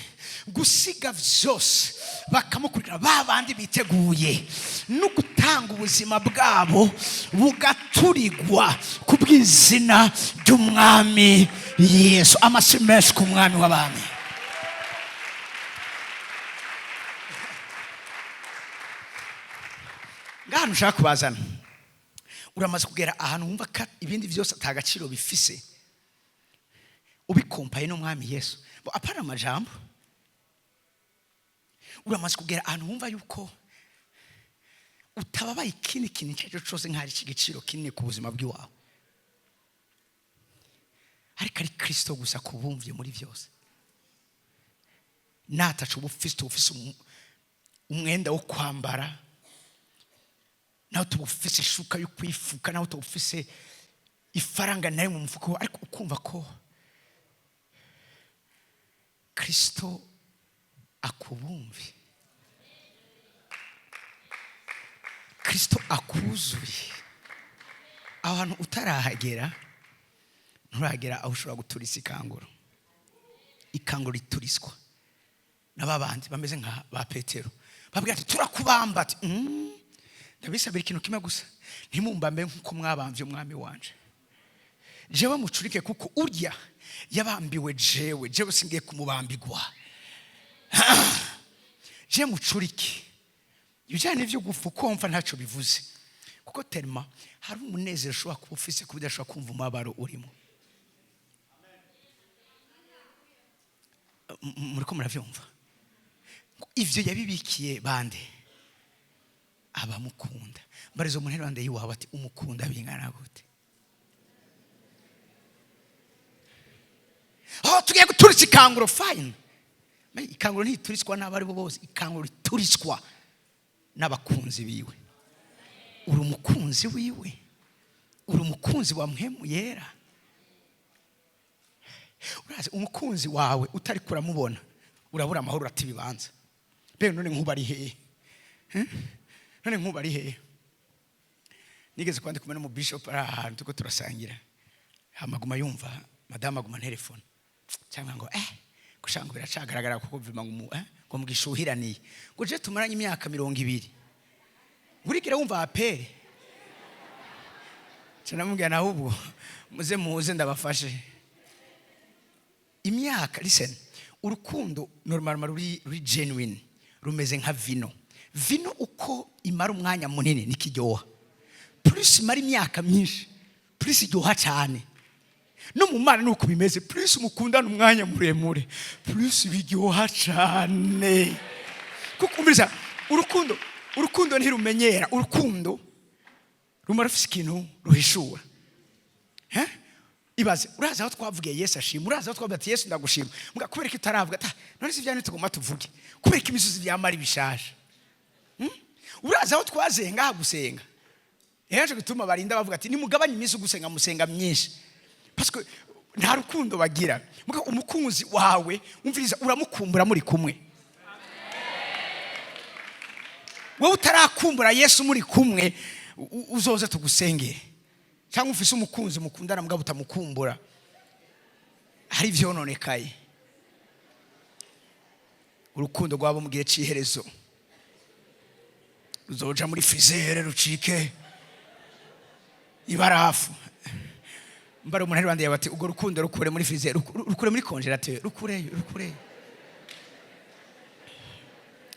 gusiga byose bakamukurikira, babandi biteguye no gutanga ubuzima bwabo bugaturigwa ku bw'izina ry'Umwami Yesu. Amasi menshi ku Mwami w'abami. Ngahantu ushaka kubazana, uramaze kugera ahantu wumva ko ibindi byose ata gaciro bifise ubikompaye n'Umwami Yesu? Bo, apana amajambo. Uramaze kugera ahantu wumva yuko utababaye ikindi kintu icyo ari cyo cyose nk'aho ari igiciro kinini ku buzima bw'iwawe, ariko ari Kirisito gusa kubumviye muri byose? Nataca uba ufise umwenda wo kwambara, nawe tuba ufise ishuka yo kwifuka, nawe tuba ufise ifaranga nayo mu mufuko, ariko ukumva ko Kirisito akubumvi, Kirisito akuzuye. Aho hantu utarahagera, nturagera aho ushobora guturisa ikanguro. Ikanguro rituriswa n'ababandi bameze nka ba Petero, babwira ati turakubamba, ati "Ndabisabira ikintu kimwe gusa, ntimumbambe nk'uko mwabambye Umwami wanje. Jewe mucurike, kuko urya yabambiwe jewe, jewe singiye kumubambigwa. Je mucurike." Ibijyanye n'ibyo gupfa ukomva ntacyo bivuze, kuko terima hari umunezero ushobora kuba ufise kuba udashobora kumva umubabaro urimo. Muriko muravyumva? Ivyo yabibikiye bande? Abamukunda. Mbariza umuntu iruhande y'iwawe ati umukunda bingana gute? Oh, tugiye guturitsa ikanguro. Fine. Mais ikanguro ntituriswa n'abo ari bo bose, ikanguro rituriswa n'abakunzi biwe. Uri umukunzi wiwe? Uri umukunzi wa Mpwemu Yera? Urazi umukunzi wawe utari kuramubona urabura amahoro, urata ibibanza. Mbega none nkuba ari hehe? None nkuba ari hehe? Nigeze kuba ndi kumwe n'umubishop, ari ahantu turiko turasangira, hama aguma yumva madamu aguma telefone cyangwa ngo gushanga ngo biracagaragara, kuko bivuma ngo ngo mugishuhiraniye, ngo je tumaranye imyaka 20, ngurikira wumva apere. Namubwira nawe ubwo muze muze ndabafashe. Imyaka, listen, urukundo normal ruri genuine. Rumeze nka vino. Vino uko imara umwanya munini nikiryoha. Plus imara imyaka myinshi, plus iryoha cyane. No mu Mana nuko bimeze. Plus mukundana umwanya muremure, plus biryoha cyane. Kuko umviriza, urukundo ntirumenyera. Urukundo rumara rufise ikintu ruhishura. Eh? Ibaze, urazi aho twavugiye "Yesu ashima"? Urazi aho twavuga ati "Yesu, ndagushima"? Muga kubera ko utaravuga ata none si ibyanyu tugomba tuvuge? Kubera ko imisozi byamara ibishasha. Urazi aho twazenga aha gusenga? Yaje gutuma barinda bavuga ati "Nimugabanye iminsi gusenga, musenga myinshi", parce que nta rukundo bagira. Muga umukunzi wawe, umviriza, uramukumbura muri kumwe. Wowe utarakumbura Yesu muri kumwe, uzoze tugusengere. Cyangwa ufise umukunzi mukundana mugabo utamukumbura, hari ivyononekaye. Urukundo rwabo mu gihe c'iherezo ruzoja muri freezer, rucike ibarafu. Mbara umuntu ari rwanda bati "Urwo rukundo rukure muri freezer, rukure muri congélateur, rukureyo, rukureyo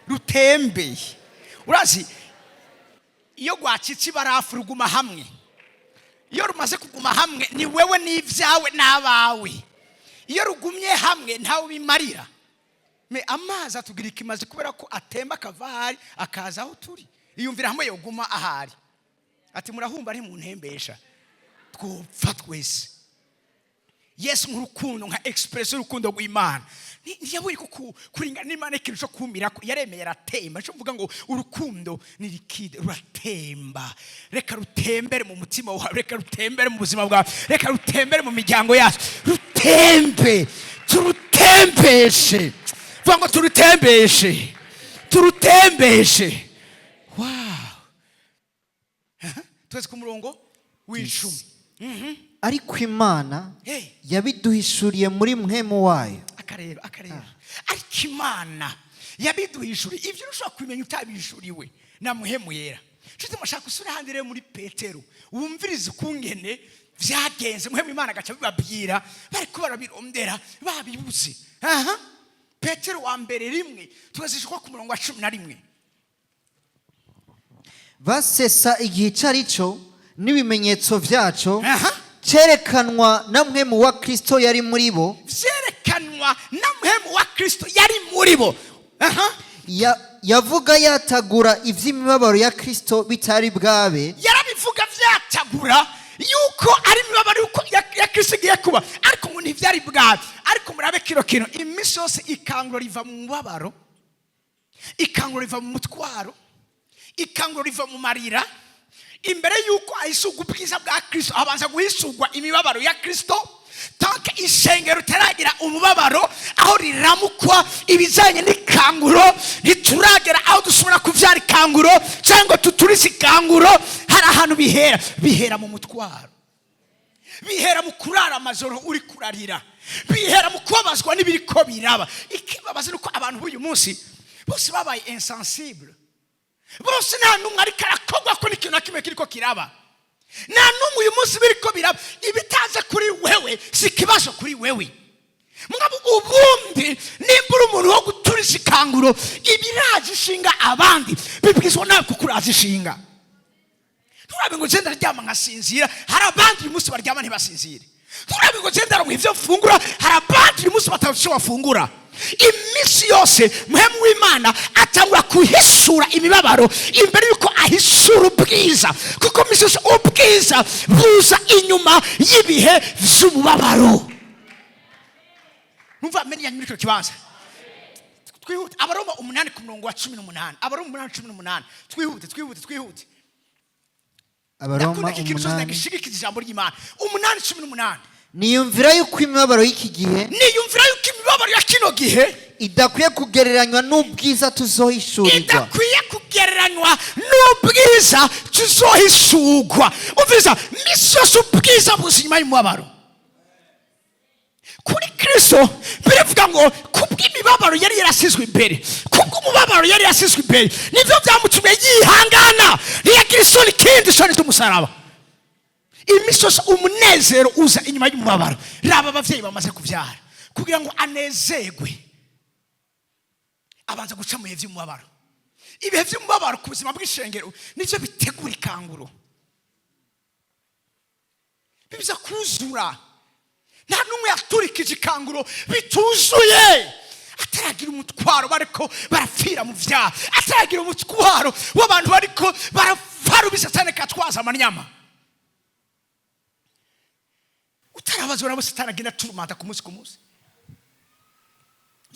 rutembeye." Urazi iyo rwacitse ibarafu ruguma hamwe. Iyo rumaze kuguma hamwe, ni wewe n'ibyawe n'abawe. Iyo rugumye hamwe, ntawe bimarira. Mais amazi atugira ikimazi kubera ko atemba akava ahari akaza aho turi. Iyumvira hamwe yoguma ahari, ati "Murahumba ntimuntembesha", twopfa twese. Yesu nk'urukundo, nka expression y'urukundo rw'Imana, ntiyaburi ko kuringana n'Imana ikintu cyo kumira ko yaremeye, aratemba. Cyo mvuga ngo urukundo ni liquide, ruratemba. Reka rutembere mu mutima wawe, reka rutembere mu buzima bwawe, reka rutembere mu miryango yacu. Rutembe, turutembeshe. Vuga ngo "Turutembeshe, turutembeshe". Wow. Twese ku murongo w'icumi. Ariko Imana Hey. yabiduhishuriye muri Mpwemu wayo. Akareba, akareba. Ariko Imana yabiduhishuriye. Ibyo ushobora kubimenya utabihishuriwe na Mpwemu Yera. Nshuti, mushaka usura ahandi rero muri Petero, wumvirize ukungene vyagenze. Mpwemu Imana agaca bibabwira bariko barabirondera babibuze. Aha, Petero wa mbere 1, tugazishwa ku murongo wa 11. Basesa igihe icyo ari cyo n'ibimenyetso byaco cyerekanwa na Mpwemu wa Kristo yari muri bo. Vyerekanwa na Mpwemu wa Kristo yari muri bo. Aha. Yavuga yatagura iby'imibabaro ya Kristo bitari bwabe. Yarabivuga vyatagura yuko ari imibabaro yuko ya Kristo igiye kuba, ariko ngo ntivyari bwabe. Ariko murabe kino kintu: iminsi yose ikanguro riva mu mubabaro, ikanguro riva mu mutwaro, ikanguro riva mu marira. Imbere yuko ahisugwa ubwiza bwa Kristo, abanza guhisugwa imibabaro ya Kristo. Tant que ishengero ritaragira umubabaro aho riramukwa ibijyanye n'ikanguro, ntituragera aho dushobora kubyara ikanguro cyangwa tuturize ikanguro. Hari ahantu bihera. Bihera mu mutwaro, bihera mu kurara amajoro uri kurarira, bihera mu kubabazwa n'ibiriko biraba. Ikibabaza ni uko abantu b'uyu munsi bose babaye insensible. Bose nta n'umwe ariko arakorwa ko n'ikintu na kimwe kiriko kiraba. Nta n'umwe uyu munsi biriko biraba. Ibitaze kuri wewe si ikibazo kuri wewe. Mugabo ubundi nimba uri umuntu wo guturisha ikanguro, ibiraje ishinga abandi bibwizwa nawe kuko uraje ishinga. Turabe ngo genda aryama nkasinzira, hari abandi uyu munsi baryama ntibasinzire. Turabe ngo genda aronka ibyo mfungura, hari abandi uyu munsi batabona icyo bafungura. Iminsi yose Mpwemu w'Imana atangura kuhishura imibabaro imbere y'uko ahishura ubwiza, kuko iminsi yose ubwiza buza inyuma y'ibihe by'umubabaro. Numva amenya muri icyo kibanza. Twihute, Abaroma 8 ku murongo wa 18. Abaroma 8:18. Twihute, twihute, twihute. Abaroma Ndakunda iki kintu cyose 8. Ndagishigikiza ijambo ry'Imana. 8:18. Niyumvira yuko imibabaro y'iki gihe Niyumvira yuko imibabaro ya kino gihe idakwiye kugereranywa n'ubwiza tuzohishurirwa. Idakwiye kugereranywa n'ubwiza tuzohishurwa. Umviriza, misi yose ubwiza buza inyuma y'umubabaro. Kuri Kristo birivuga ngo kubw'imibabaro yari yarasizwe imbere, kubw'umubabaro yari yarasizwe imbere, nibyo byamutumye yihangana, ntiyagira isoni ikindi, isoni z'umusaraba. Iminsi yose umunezero uza inyuma y'umubabaro. Raba ababyeyi bamaze kubyara, kugira ngo anezerwe. Abanza guca mu bihe by'umubabaro. Ibihe by'umubabaro ku buzima bw'ishengero nibyo bitegura ikanguro, biza kuzura. Nta n'umwe yaturikije ikanguro bituzuye, ataragira umutwaro bariko barapfira mu byaha, ataragira umutwaro w'abantu bariko barapfa rubi, Satani katwaza amanyama. Utarabazwa nabo, Satani agenda aturumata ku munsi ku munsi,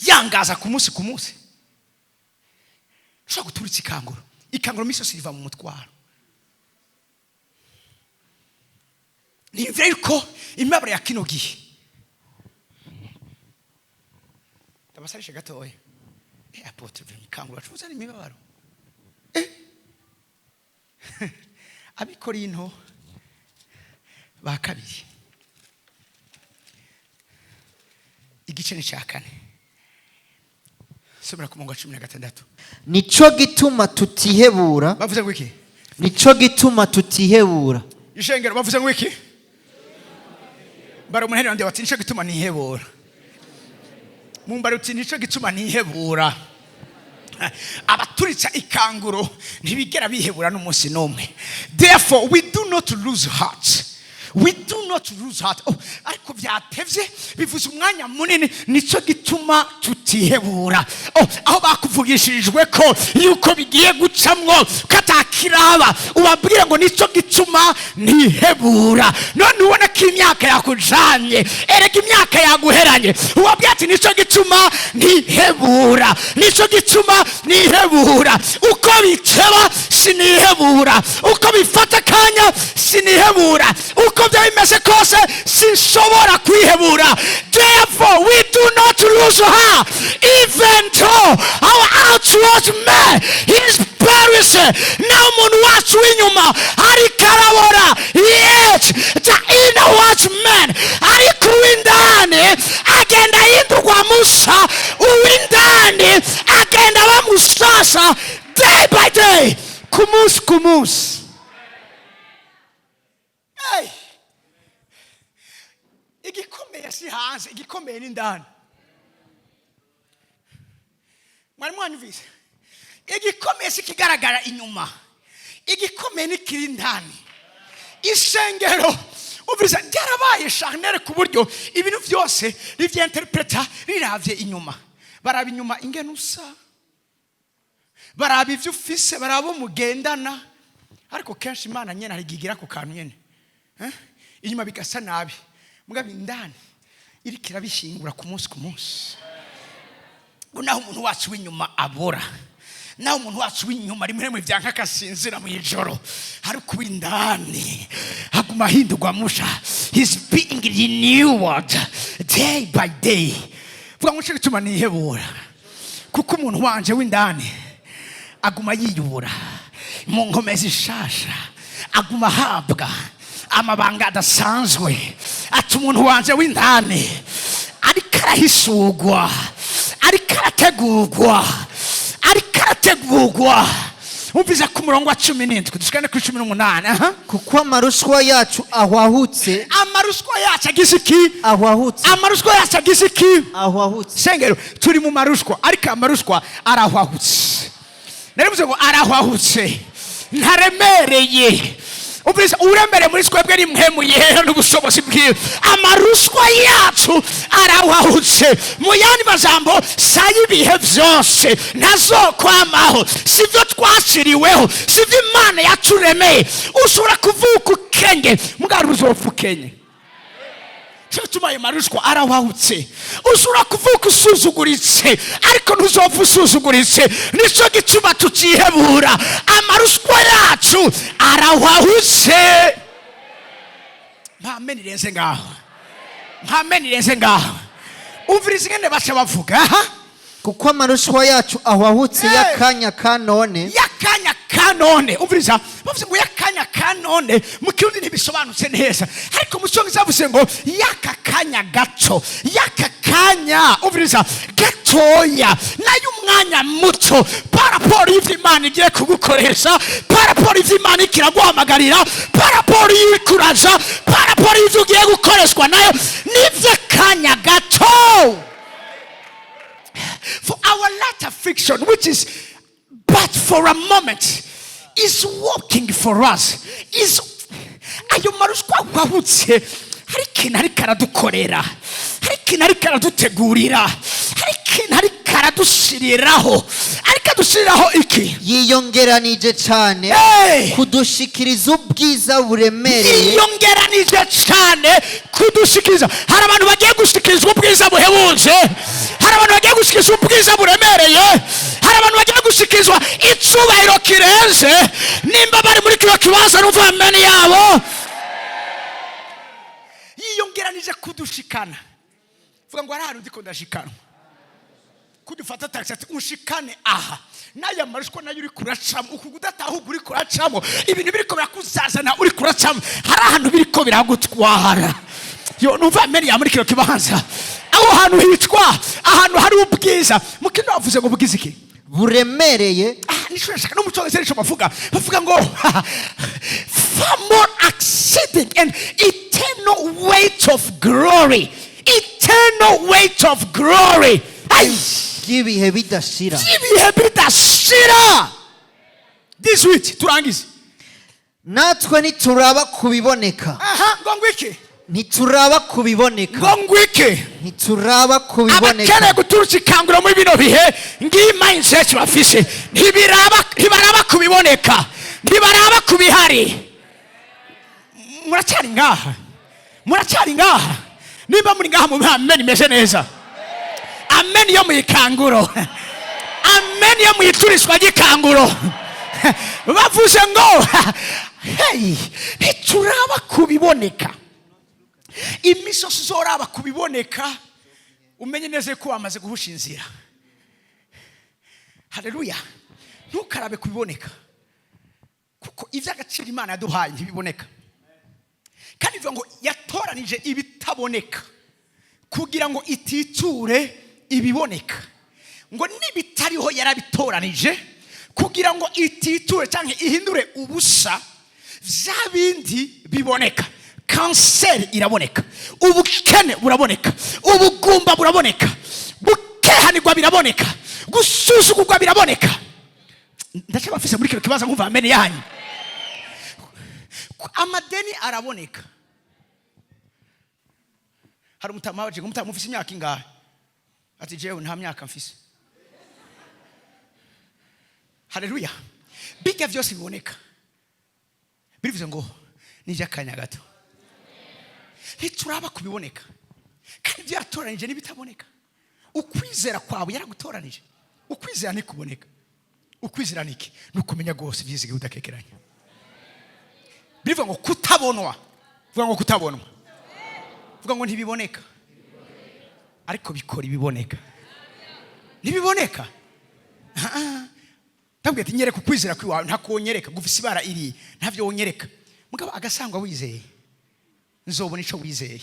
yangaza ku munsi ku munsi. Ushobora guturitsa ikanguro. Ikanguro minsi yose riva mu mutwaro. Niyumvira yuko imibabaro ya kino gihe, ndabasarishe gatoya. Apôtre, ikanguro bacuruza imibabaro. Abikorinto ba kabiri, igice ni cya 4, somera ku murongo wa 16. Nico gituma tutihebura. Bavuze ngo iki? Nico gituma tutihebura. Ishengero, bavuze ngo iki? Bara umunheri wanje bati: "Nico gituma nihebura." Mumbara uti: "Nico gituma nihebura." Abaturitsa ikanguro ntibigera bihebura n'umunsi n'umwe. Therefore we do not lose heart, we do not lose heart. Oh, ariko byatevye, bivuze umwanya munini. Nico gituma tutihebura. Oh, aho bakuvugishirijwe ko yuko bigiye gucamwo katakiraba, ubabwire ngo: "Nico gituma ntihebura." None ubona ko imyaka yakujanye, erega imyaka yaguheranye, ubabwire ati: "Nico gituma ntihebura, nico gituma nihebura. Uko biteba sinihebura, uko bifata akanya sinihebura, uko byaba bimeze kose sinshobora kwihebura." Therefore we do not lose heart, even though our outward man is perishing, naho umuntu wacu w'inyuma ariko arabora, yet the innerward man, ariko uw'indani agenda ahindurwa musa, uw'indani agenda aba musasa day by day, ku munsi ku munsi. Hey! Igikomeye si hanze, igikomeye ni indani. Mwari mwanyumvise? Igikomeye si ikigaragara inyuma, igikomeye ni kiri indani. Isengero, umviriza, ryarabaye charnel ku buryo ibintu byose rivyenterpreta riravye inyuma. Baraba inyuma ingene usa, baraba ibyo ufise, baraba mugendana. Ariko kenshi Imana nyene hari igihe igera ku kantu nyene. Eh? Inyuma bigasa nabi, mugabo indani iriko irabishingura ku munsi ku munsi. Ngo naho umuntu wacu w'inyuma abora, naho umuntu wacu w'inyuma rimwe rimwe byanka akasinzira mu ijoro, ariko uw'indani aguma ahindurwa musha. He's being renewed day by day. Vuga ngo: "Nico gituma nihebura, kuko umuntu wanje w'indani aguma yiyubura mu nkomezi ishasha, aguma ahabwa amabanga adasanzwe." Ati: "Umuntu wanje w'indani ariko arahisugwa, ariko arategurwa, ariko arategurwa." Umvize ku murongo wa 17, dushikane kuri 18, aha. Kuko amarushwa yacu ahwahutse. Amaruswa yacu agize iki? Ahwahutse. Amaruswa yacu agize iki? Ahwahutse. Sengero, turi mu marushwa, ariko amarushwa arahwahutse. Narivuze ngo arahwahutse, ntaremereye. Umvise, uremereye muri twebwe ni Mpwemu Yera n'ubushobozi bwiwe. Amarushwa yacu arahwahutse. Mu yandi majambo, sa y'ibihe byose, ntazokwamaho, sibyo twaciriweho, sibyo Imana yaturemeye. Ushobora kuvuka ukenge, mugabo uzopfa ukenye. Cyo gituma ayo marushwa arahwahutse. Ushobora kuvuka usuzuguritse, ariko ntuzopfa usuzuguritse. Nicyo gituma tutihebura. Amarushwa yacu arahwahutse. Mpame nirenze ngaho, mpame nirenze ngaho. Umviriza ingene baca bavuga, aha. Kuko amarushwa yacu ahwahutse Hey! y'akanya ka none. Y'akanya ka none. Umviriza, bavuze ngo y'akanya ka none. Mu Kirundi ntibisobanutse neza, ariko mu Cyongereza bavuze ngo y'aka kanya gato, y'aka kanya, umviriza, gatoya, nayo umwanya muto par rapport y'ivyo Imana igiye kugukoresha, par rapport y'ivyo Imana ikiraguhamagarira, par rapport y'ikuraja, par rapport y'ivyo ugiye gukoreshwa nayo, n'ivy'akanya gato. For our light affliction, which is but for a moment, is working for us, is ayo marushwa wahutse, hari ikintu ariko aradukorera, hari ikintu ariko aradutegurira, hari ikintu ariko aradushiriraho. Ariko adushiriraho iki? Yiyongeranije cyane Hey! kudushikiriza ubwiza buremereye. Yiyongeranije cyane kudushikiriza. Hari abantu bagiye gushikirizwa ubwiza buhebuje, hari abantu bagiye gushikirizwa ubwiza buremereye, hari abantu bagiye gushikirizwa icubahiro kirenze. Nimba bari muri kino kibanza, numva amen yabo. Yiyongeranije kudushikana. Vuga ngo: "Hari ahantu ndiko ndashikanwa." Kudufata taxi ati: "Unshikane aha." N'aya marushwa nayo uri kuracamo, uku kudatahuka uri kuracamo, ibintu biriko birakuzazana uri kuracamo, hari ahantu biriko biragutwara. Yo, numva amen ya muri kino kibanza. Aho hantu hitwa ahantu hari ubwiza. Mu kino bavuze ngo bwiza iki? Buremereye. Ah, nico nashaka. No mu Cyongereza nico bavuga. Bavuga ngo far more exceeding and eternal weight of glory, eternal weight of glory. Ay! By'ibihe bidashira. Ibihe bidashira. 18, turangize. Natwe ntituraba ku biboneka. Aha, ngo ngwiki? Ntituraba ku biboneka. Ngo ngwiki? Ntituraba ku biboneka. Abakeneye guturutsa ikanguro muri bino bihe, ngiyi mindset bafise. Ntibiraba, ntibaraba ku biboneka, ntibaraba ku bihari. Muracyari ngaha? Muracyari ngaha? Nimba muri ngaha, mu amen imeze neza, amen yo mu ikanguro, amen yo mu ituriswa ry'ikanguro. Bavuze ngo hey, ntituraba ku biboneka. Imisozi uzoraba ku biboneka, umenye neza ko wamaze guhusha inzira. Haleluya! Ntukarabe ku biboneka, kuko iby'agaciro Imana yaduhaye ntibiboneka. Kandi bivuga ngo yatoranije ibitaboneka kugira ngo ititure ibiboneka. Ngo n'ibitariho yarabitoranije kugira ngo ititure cyangwa ihindure ubusa bya bindi biboneka. Kanseri iraboneka, ubukene buraboneka, ubugumba buraboneka, gukehanirwa biraboneka, gusuzugurwa biraboneka. Ndacyabafise muri kino kibazo? Nkumva amen yanyu. Amadeni araboneka. Hari umutama waje ngo: "Umutama, ufise imyaka ingahe?" Ati: "Jewe nta myaka mfise." Haleluya! Bijya byose biboneka, bivuze ngo ni iby'akanya gato. Ntituraba kubiboneka, kandi ibyo yaratoranije n'ibitaboneka. Ukwizera kwawe yaragutoranije. Ukwizera ntikuboneka. Ukwizera ni iki? Ni ukumenya rwose ibyizigiye udakekeranya. Bivuga ngo kutabonwa. Vuga ngo kutabonwa. Vuga ngo ntibiboneka, ariko bikora ibiboneka. Ntibiboneka. Ndabwira ati: "Nyereka ukwizera kwiwawe." Ntakonyereka, gufise ibara iri, ntabyo wonyereka. Mugabo agasangwa wizeye, nzobona ico wizeye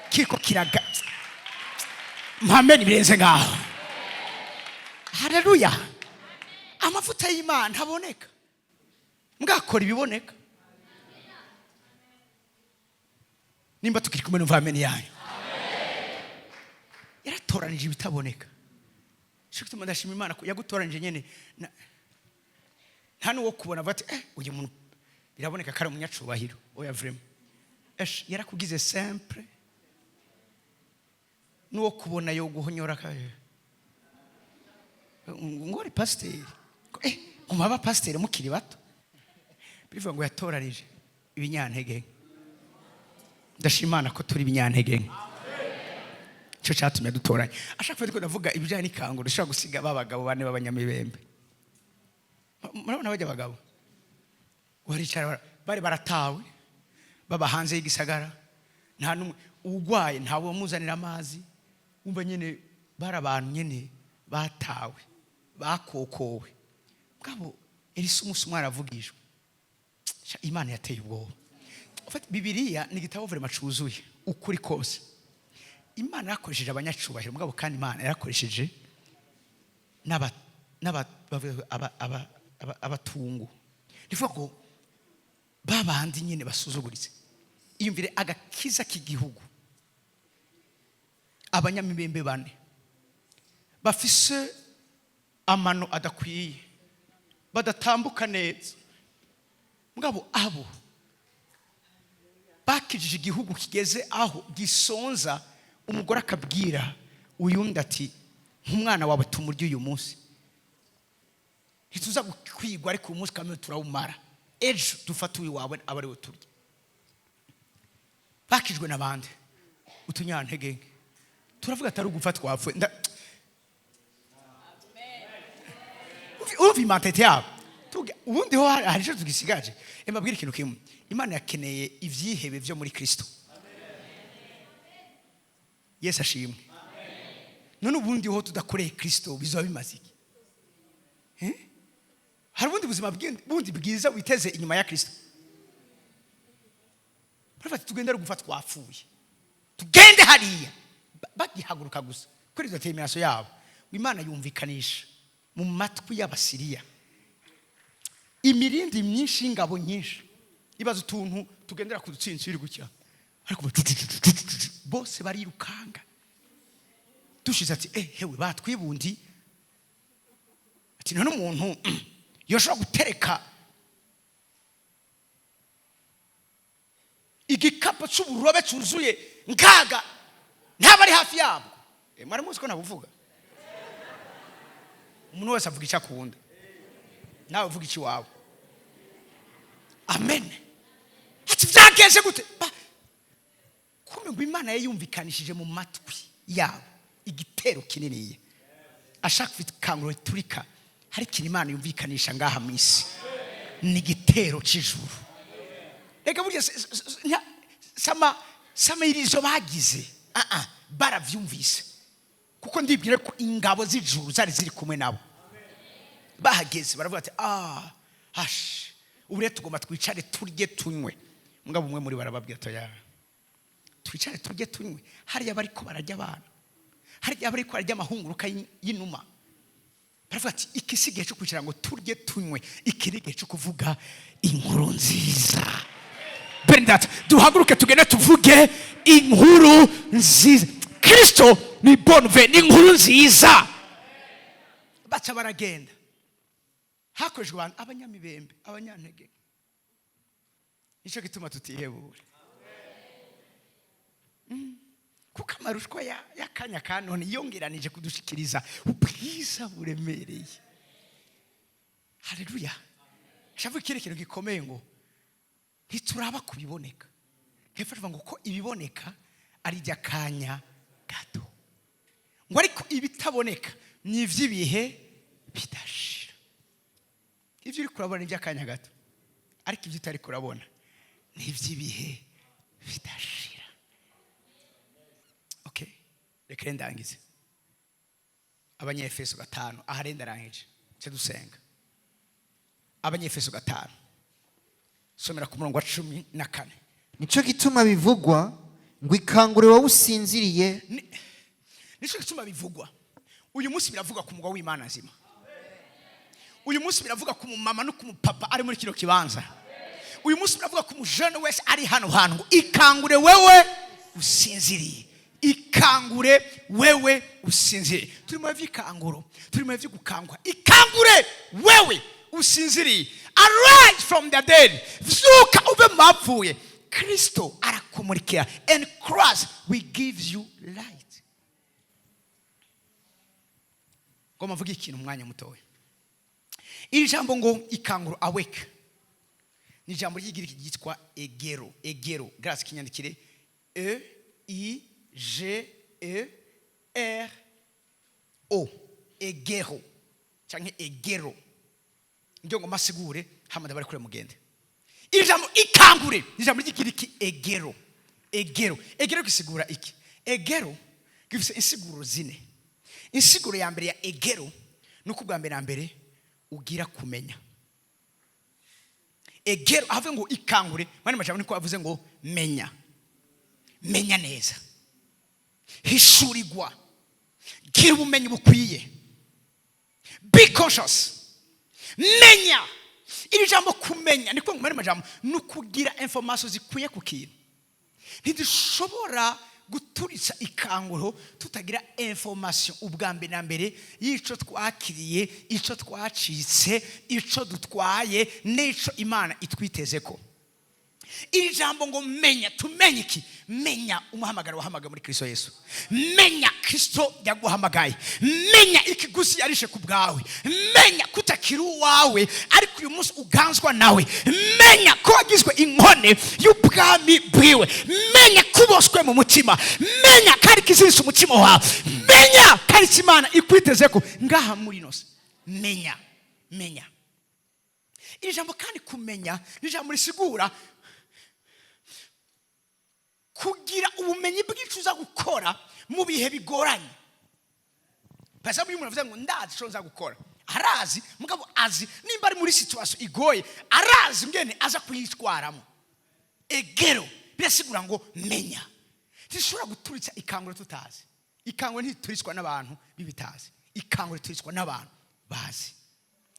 kiriko kiraga. Mpameni birenze ngaho. Haleluya! Amavuta y'Imana ntaboneka, mwakora ibiboneka. Nimba tukiri kumwe, numva amen yanyu. Yaratoranije ibitaboneka. Cyo gituma ndashima Imana ko yagutoranije nyene. Nta n'uwo kubona avuga ati: "Eh, uyu muntu biraboneka ko ari umunyacubahiro." Oya, vraiment. Esh, yarakugize simple, n'uwo kubona yo guhonyora ngo uri pasiteri. Eh, ngo aba pasiteri mukiri bato. Bivuga ngo yatoranije ibinyantege nke. Ndashima Imana ko turi ibinyantege nke. Cyo cyatumye dutoranya. Ashaka ko ndavuga ibijyanye n'ikanguro, dushobora gusiga ba bagabo bane b'abanyamibembe. Murabona bajya abagabo baricara, bari baratawe, baba hanze y'igisagara, nta n'umwe urwaye, ntawe wamuzanira amazi. Wumva nyine bari abantu nyine batawe, bakokowe. Bwabo Elisa umunsi umwe aravugishwa. Sha, Imana yateye ubwoba. Ufite Bibiliya, ni igitabo vraiment cuzuye ukuri kose. Imana yarakoresheje abanyacubahiro, mugabo kandi Imana yarakoresheje bavuga abatungu. Nivuga ngo babandi nyine basuzuguritse. Iyumvire agakiza k'igihugu, abanyamibembe bane. Bafise amano adakwiye, badatambuka neza, mugabo abo bakijije igihugu kigeze aho gisonza. Umugore akabwira uyundi ati: "Nk'umwana wawe tumurya uyu munsi, ntituza kwigwa, ariko uyu munsi kamwe turawumara, ejo dufate uyu wawe aba ariwe turya." Bakijwe n'abandi utunyantege nke turavuga atari ugupfa twapfuye. Urumva imentalité yabo. Ubundi ho hari icyo tugisigaje. Mbabwire ikintu kimwe: Imana yakeneye ivyihebe vyo muri Kristo. Yesu ashimwe. None ubundi ho tudakoreye Kristo bizoba bimaze iki? Eh? Hari ubundi buzima bundi bwiza witeze inyuma ya Kristo? Baravuga ati: "Tugende, ari gupfa twapfuye, tugende hariya." Bagihaguruka gusa kuri izo détermination yabo, ngo Imana yumvikanisha mu matwi y'Abasiriya imirindi myinshi y'ingabo nyinshi. Ibaza utuntu tugendera ku dutsintsiri gutya, ariko bose barirukanga. Dushize ati: "Eh, hewe, batwibundi." Ati: "None umuntu yoshobora gutereka igikapu cy'uburobe cyuzuye nkaga ntaba ari hafi yabwo?" Mwari muzi ko nabuvuga? Umuntu wese avuga icyo akunda, nawe uvuga icyo iwawe. Amen. Ati: "Byagenze gute?" Kumbe ngo Imana yayumvikanishije mu matwi yabo igitero kininiya. Ashaka ikanguro riturika. Hari ikintu Imana yumvikanisha ngaha mu isi, ni igitero cy'ijuru. Reka burya sama irizo bagize. Ah ah, baravyumvise, kuko ndibwire ko ingabo z'ijuru zari ziri kumwe nabo. Bahageze baravuga ati: "Ah, hash, ubu rero tugomba twicare turye tunywe." Mugabo umwe muri barababwira ati: "Ya, twicare turye tunywe, hariya bariko bararya abana, hariya bariko bararya amahunguruka y'inuma." Baravuga ati: "Iki si igihe cyo kwicara ngo turye tunywe, iki ni igihe cyo kuvuga inkuru nziza." Bene data, duhaguruke tugende tuvuge inkuru nziza. Kristo ni bonne nouvelle, ni inkuru nziza. Baca baragenda. Hakoreshejwe abantu, abanyamibembe, abanyantege. Nicyo gituma tutihebura. Kuko amarushwa y'akanya ka none yongeranije kudushikiriza ubwiza buremereye. Haleluya! Shavuga ikindi kintu gikomeye, ngo ntituraba ku biboneka. Hepfo avuga ngo ko ibiboneka ari iby'akanya gato, ngo ariko ibitaboneka ni iby'ibihe bidashira. Ibyo uri kurabona ni iby'akanya gato, ariko ibyo utari kurabona ni iby'ibihe bidashira. Okay, reka rero ndangize. Abanyefeso 5, aha rero ndarangije, nce dusenga. Abanyefeso 5, somera ku murongo wa 14. Nico gituma bivugwa ngo: "Ikangure wowe usinziriye." Nicyo gituma bivugwa. Uyu munsi biravuga ku mugwa w'Imana nzima. Uyu munsi biravuga ku mumama no ku mupapa ari muri kino kibanza. Uyu munsi biravuga ku mujene wese ari hano hantu ngo: "Ikangure wewe usinziriye, ikangure wewe usinziriye." Turi mu by'ikanguro, turi mu byo gukangwa. Ikangure wewe usinziriye, arise from the dead, vyuka uve mu bapfuye, Kristo arakumurikira, and Christ will give you light. Ngomba mvuge ikintu umwanya mutoya. Iri jambo ngo ikanguro, awake, ni ijambo ry'igiriki ryitwa egero. Egero, grâce kinyandikire: E I G E R O, egero cyangwa egero. Ndio ngo masigure hamada bari kure mugende. Iri jambo ikangure ni ijambo ry'igiriki egero. Egero, egero gisigura iki? Egero gifite insiguro zine. Insiguro ya mbere ya egero ni uko ubwa mbere na mbere ugira kumenya. Egero avuze ngo ikangure, mani majambo niko avuze ngo menya, menya neza, hishurirwa, gira ubumenyi bukwiye, be conscious, menya. Iri jambo kumenya niko ngo mani majambo ni ukugira information zikwiye ku kintu. Ntidushobora Guturitsa ikanguro tutagira information ubwa mbere na mbere y'ico twakiriye, ico twacitse, ico dutwaye n'ico Imana itwiteze. Ko iri jambo ngo menya, tumenye iki? Menya umuhamagaro wahamagaye muri Kristo Yesu. Menya Kristo yaguhamagaye. Menya ikiguzi yarishe ku bwawe. Menya kutakiri uwawe, ariko uyu munsi uganzwa nawe. Menya ko wagizwe inkone y'ubwami bwiwe. Menya ko uboswe mu mutima. Menya ko ari ikiziritse umutima wawe. Menya ko ari Imana ikwiteze ko ngaha muri nose. Menya, menya. Iri jambo kandi kumenya ni ijambo risigura kugira ubumenyi bw'icyo uza gukora mu bihe bigoranye. Pasa iyo umuntu avuze ngo ndazi icyo nza gukora, arazi. Mugabo azi nimba ari muri situation igoye, arazi ngene aza kuyitwaramo. Egero birasigura ngo menya. Ntishobora guturitsa ikanguro tutazi. Ikanguro ntituritswa n'abantu b'ibitazi, ikanguro rituritswa n'abantu bazi.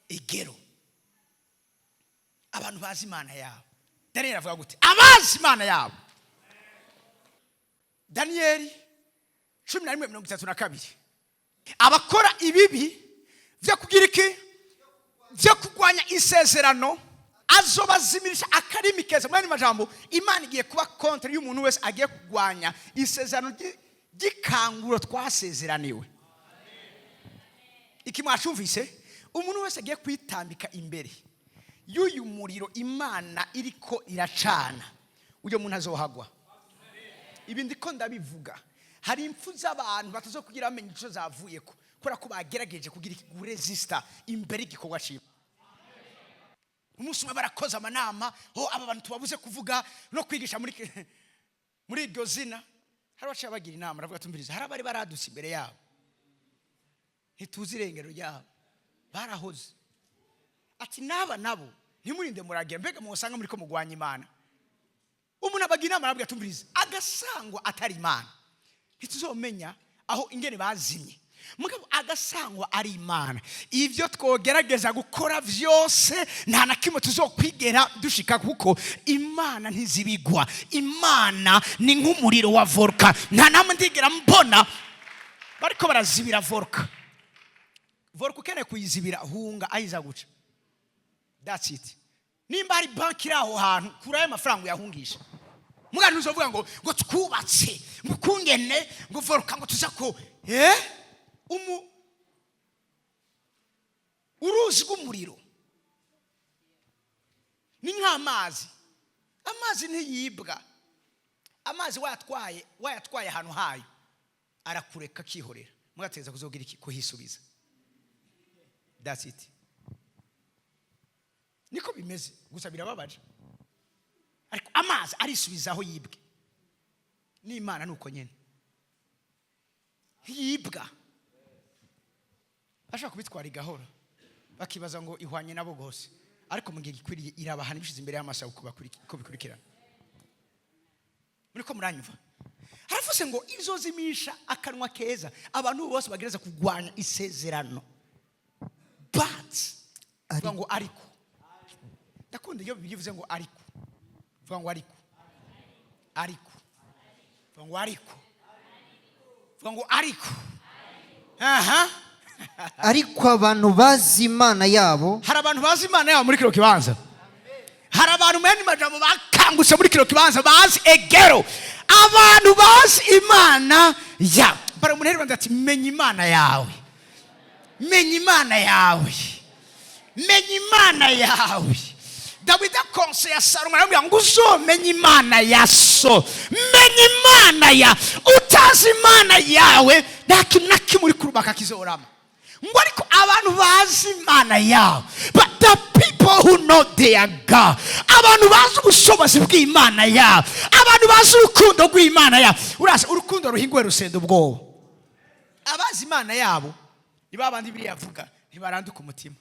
Egero abantu bazi Imana yabo. Daniyeli avuga gute? Abazi Imana yabo. Daniyeli 11:32: abakora ibibi byo kugira iki? Byo kurwanya isezerano, azobazimirisha akarimi keza. Mu yandi majambo, Imana igiye kuba contre y'umuntu wese agiye kurwanya isezerano ry'ikanguro twasezeraniwe. Iki mwacumvise? Umuntu wese agiye kwitambika imbere y'uyu muriro Imana iriko iracana, uyo muntu azohagwa. Ibi ndiko ndabivuga, hari impfu z'abantu batazokugira bamenya ico zavuyeko, kubera ko bagerageje kugira kuresista imbere y'igikorwa ciwe. Umunsi umwe barakoze amanama: ho aba bantu tubabuze kuvuga no kwigisha muri iryo zina. Hari abaciye bagira inama, baravuga: tumviriza, hari abari baradutse imbere yabo, ntituzi irengero ryabo, barahoze. Ati n'aba nabo ntimurinde muragira, mbega musanga muri ko mugwanya Imana. Umuntu abagira inama, arabwira: tumviriza, agasangwa atari Imana ntituzomenya aho ingene bazimye. Mugabo agasangwa ari Imana, ibyo twogerageza gukora byose nta na kimwe tuzokwigera dushika, kuko Imana ntizibigwa. Imana ni nk'umuriro wa volcano. Nta namwe ndigera mbona bariko barazibira volcano. Volcano ukeneye kuyizibira, hunga ayiza guca. That's it. Nimba hari banki iri aho hantu, kurayo amafaranga uyahungisha. Mugana ntuzovuga ngo twubatse ngo ukungene ngo volcano ngo tuza ko umu uruzi rw'umuriro ni nk'amazi. Amazi ntiyibwa. Amazi wayatwaye ahantu hayo, arakureka akihorera. Mugateza kuzogira iki? Kuhisubiza. That's it. Niko bimeze gusa, birababaje, ariko amazi arisubiza aho yibwe. N'Imana ni uko nyine, ntiyibwa. Bashobora kubitwara igahora, bakibaza ngo ihwanye nabo rwose, ariko mu gihe gikwiriye irabahana, ibishyize imbere y'amaso yawe uko bikurikirana. Muri ko muranyumva? Haravuze ngo izozimisha akanwa keza abantu bose bagereza kurwanya isezerano. But vuga ngo ariko. Ndakunda iyo Bibiliya ivuze ngo ariko. Vuga ngo ariko. Ariko. Vuga ngo ariko. Vuga ngo ariko. Aha. Ariko abantu bazi Imana yabo. Hari abantu bazi Imana yabo muri kino kibanza. Hari abantu, mu yandi majambo, bakangutse muri kino kibanza, bazi egero. Abantu bazi Imana yabo baramuhereza ati: menya Imana yawe, menya Imana yawe, menya Imana yawe. Dawidi akonseye Salomo, aramubwira ngo uzomenye Imana ya so. Menya Imana ya. Utazi Imana yawe, nta kintu na kimwe uri kurubaka kizorama. Ngo ariko abantu bazi Imana yabo, but the people who know their God, abantu bazi ubushobozi bw'Imana yabo, abantu bazi urukundo rw'Imana yabo. Urazi urukundo ruhinguwe rusenda ubwoba. Abazi Imana yabo ni ba bandi biriya avuga, ntibaranduka umutima.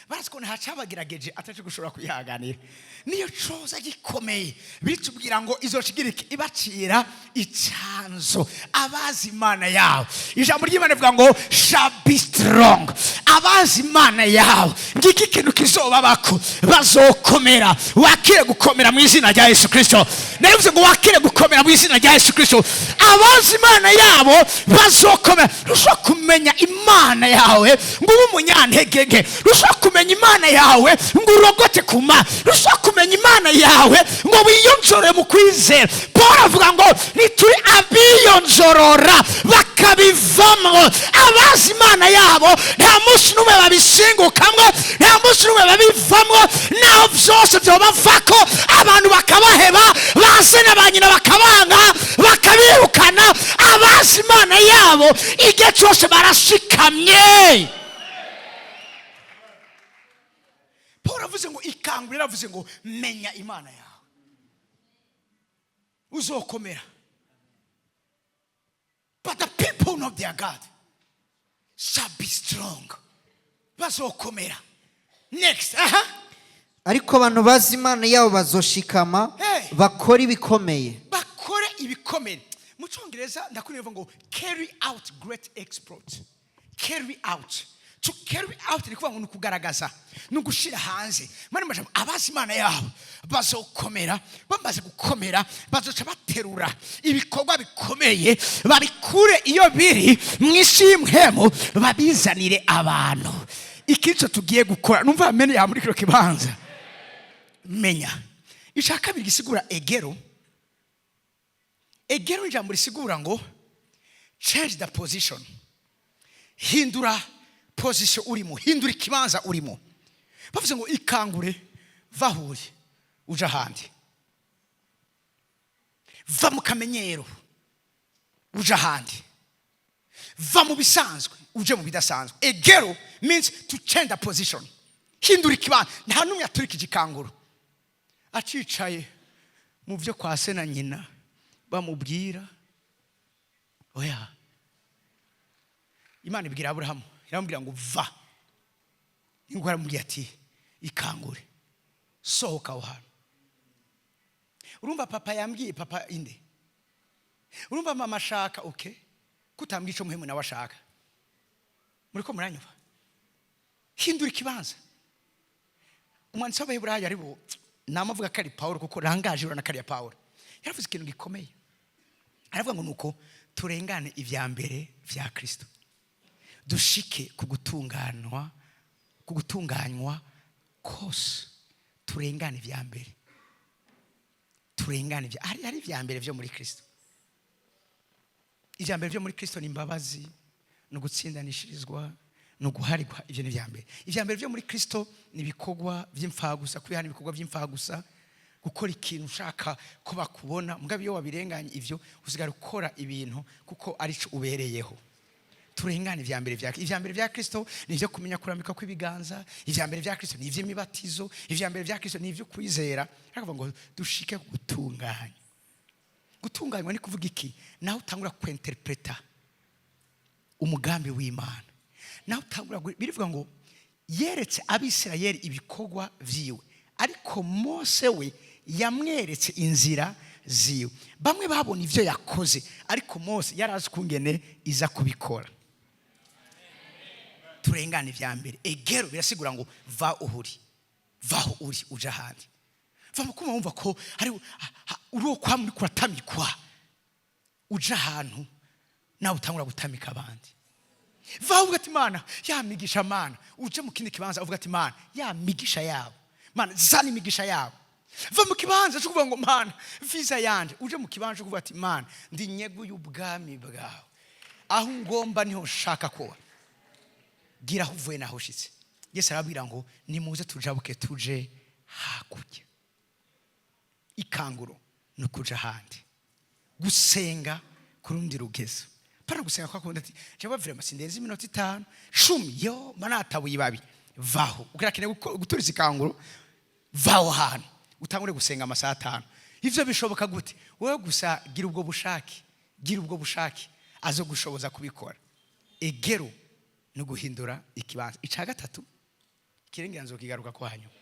Barazi ko ntacabagerageje ataco gushobora kwihanganira. Niyo coza gikomeye, bitubwira ngo izoshigira iki? Ibacira icanzo. Abazi Imana yawe, ijambo ry'Imana rivuga ngo shall be strong. Abazi Imana yawe, ngiki kintu kizobabako, bazokomera. Wakire gukomera mu izina rya Yesu Kristo. Narivuze ngo wakire gukomera mu izina rya Yesu Kristo. Abazi Imana yabo bazokomera. Ntushobora kumenya Imana yawe ngo ube umunyantege nke. Ntushobora kumenya Imana yawe ngo urogote ku mana. Ntushobora kumenya Imana yawe ngo wiyonzore mu kwizera. Paul avuga ngo ntituri abiyonzorora bakabivamo. Abazi Imana yabo nta munsi n'umwe babisingukamwo, nta munsi n'umwe babivamwo, naho byose byobavako, abantu bakabaheba, ba se na ba nyina bakabanga, bakabirukana. Abazi Imana yabo igihe cyose barashikamye. Paul avuze ngo ikangurira, avuze ngo menya Imana yawe, uzokomera. But the people know their God shall be strong. Bazokomera. Next, aha. Ariko abantu bazi Imana yabo bazoshikama, Hey. bakora ibikomeye. Bakore ibikomere. Mu Cyongereza ndakunda bivuga ngo carry out great exploit. Carry out, to carry out ni kuvuga ngo ni ukugaragaza, ni ugushyira hanze. Muri majambo, abazi Imana yabo bazokomera. Bamaze gukomera, bazoca baterura ibikorwa bikomeye, babikure iyo biri mu isi y'impwemu, babizanire abantu. Ikintu tugiye gukora, numva amene ya muri kino kibanza. Menya icya kabiri gisigura egero. Egero, ijambo risigura ngo change the position, hindura position urimo, hindura ikibanza urimo. Bavuze ngo ikangure, va aho uri uja ahandi, va mu kamenyero uja ahandi, va mu bisanzwe uje mu bidasanzwe. Egero means to change the position, hindura ikibanza. Nta n'umwe yaturikije ikanguro acicaye mu byo kwa se na nyina bamubwira. Oya. Imana ibwira Aburahamu, iramubwira ngo va. Nibwo aramubwira ati ikangure, sohoka aho hantu. Urumva papa yambwiye, papa inde? Urumva mama ashaka, okay, kutambwira icyo muhemu nawe ashaka. Muri ko muranyumva? Hindura ikibanza. Umwanditsi w'Abaheburayo, ari bo namavuga ko ari Pawulo, kuko rangaje urana kariya Pawulo, yaravuze ikintu gikomeye. Aravuga ngo nuko turengane ibya mbere vya Kristo, dushike ku gutunganwa, ku gutunganywa kose. Turengane ibya mbere, turengane ibya hari ibya mbere byo muri Kristo. Ibya mbere byo muri Kristo ni imbabazi, ni ugutsindanishirizwa, ni uguharigwa. Ibyo ni ibya mbere. Ibya mbere byo muri Kristo ni ibikorwa by'imfagusa, kwihana ibikorwa by'imfagusa, gukora ikintu ushaka ko bakubona. Mugabo iyo wabirenganye ibyo, usigara ukora ibintu kuko arico ubereyeho. Turengane ibya mbere bya Kristo ni ibyo kumenya kurambika kw'ibiganza. Ibya mbere bya Kristo ni iby'imibatizo. Ibya mbere bya Kristo ni ibyo kwizera. Aravuga ngo dushike ku gutunganya. Gutunganywa ni kuvuga iki? Nawe utangura kwinterpreta umugambi w'Imana, nawe utangura birivuga ngo yeretse Abisirayeli ibikorwa vyiwe, ariko Mose we yamweretse inzira ziwe. Bamwe babona ibyo yakoze, ariko Mose yari azi ukungene iza kubikora. Turengane ibya mbere. Egero birasigura ngo va uhuri, vaho uri uja ahandi. Va mu kuma wumva ko hari uri uwo kwa muri kuratamikwa, uja ahantu nawe utangura gutamika abandi. Va uvuga ati Imana ya migisha, Mana, uje mu kindi kibanza uvuga ati Mana ya migisha yabo, Mana zana imigisha yabo. Va mu kibanza cyo kuvuga ngo Mana visa yanje, uje mu kibanza cyo kuvuga ati Mana ndi nyeguye ubwami bwawe, aho ngomba niho nshaka kuba. Gira aho uvuye naho ushitse. Yesu arabwira ngo nimuze tujabuke tuje hakurya. Ikanguro ni ukuja ahandi, gusenga ku rundi rugezo. Pana gusenga kwa kundi ati jewe vraiment sindenze iminota 5, 10, yo mba natabuye ibabi. Vaho ukirakeneye guturiza ikanguro. Vaho hantu utangure gusenga amasaha 5. Ivyo bishoboka gute? Wowe gusa gira ubwo bushake, gira ubwo bushake, azo gushoboza kubikora. Egero ni guhindura ikibanza. Icya gatatu. Kirengera nzokigaruka ko hanyuma.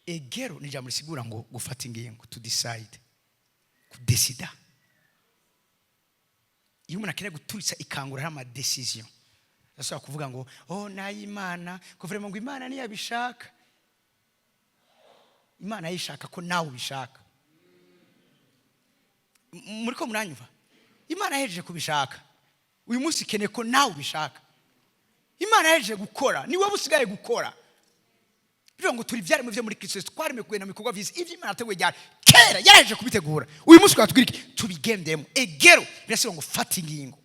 Egero ni ijambo risigura ngo gufata ingingo, to decide, kudesida. Iyo umuntu akeneye guturitsa ikangura, hari ama décision ashobora kuvuga ngo: "Oh, nay'Imana kuvrema," ngo Imana niyabishaka. Imana yishaka ko nawe ubishaka. Muri ko muranyumva? Imana yahejeje kubishaka, uyu munsi ikeneye ko nawe ubishaka. Imana yahejeje gukora, ni wowe usigaye gukora. Bivuga ngo turi ibyaremwe byo muri Kristo Yesu, twaremwe kugenda mu bikorwa byiza, ibyo Imana yateguye ryari? Kera, yarahejeje kubitegura. Uyu munsi twatwira iki? Tubigendemo. Egero birasaba ngo fata ingingo.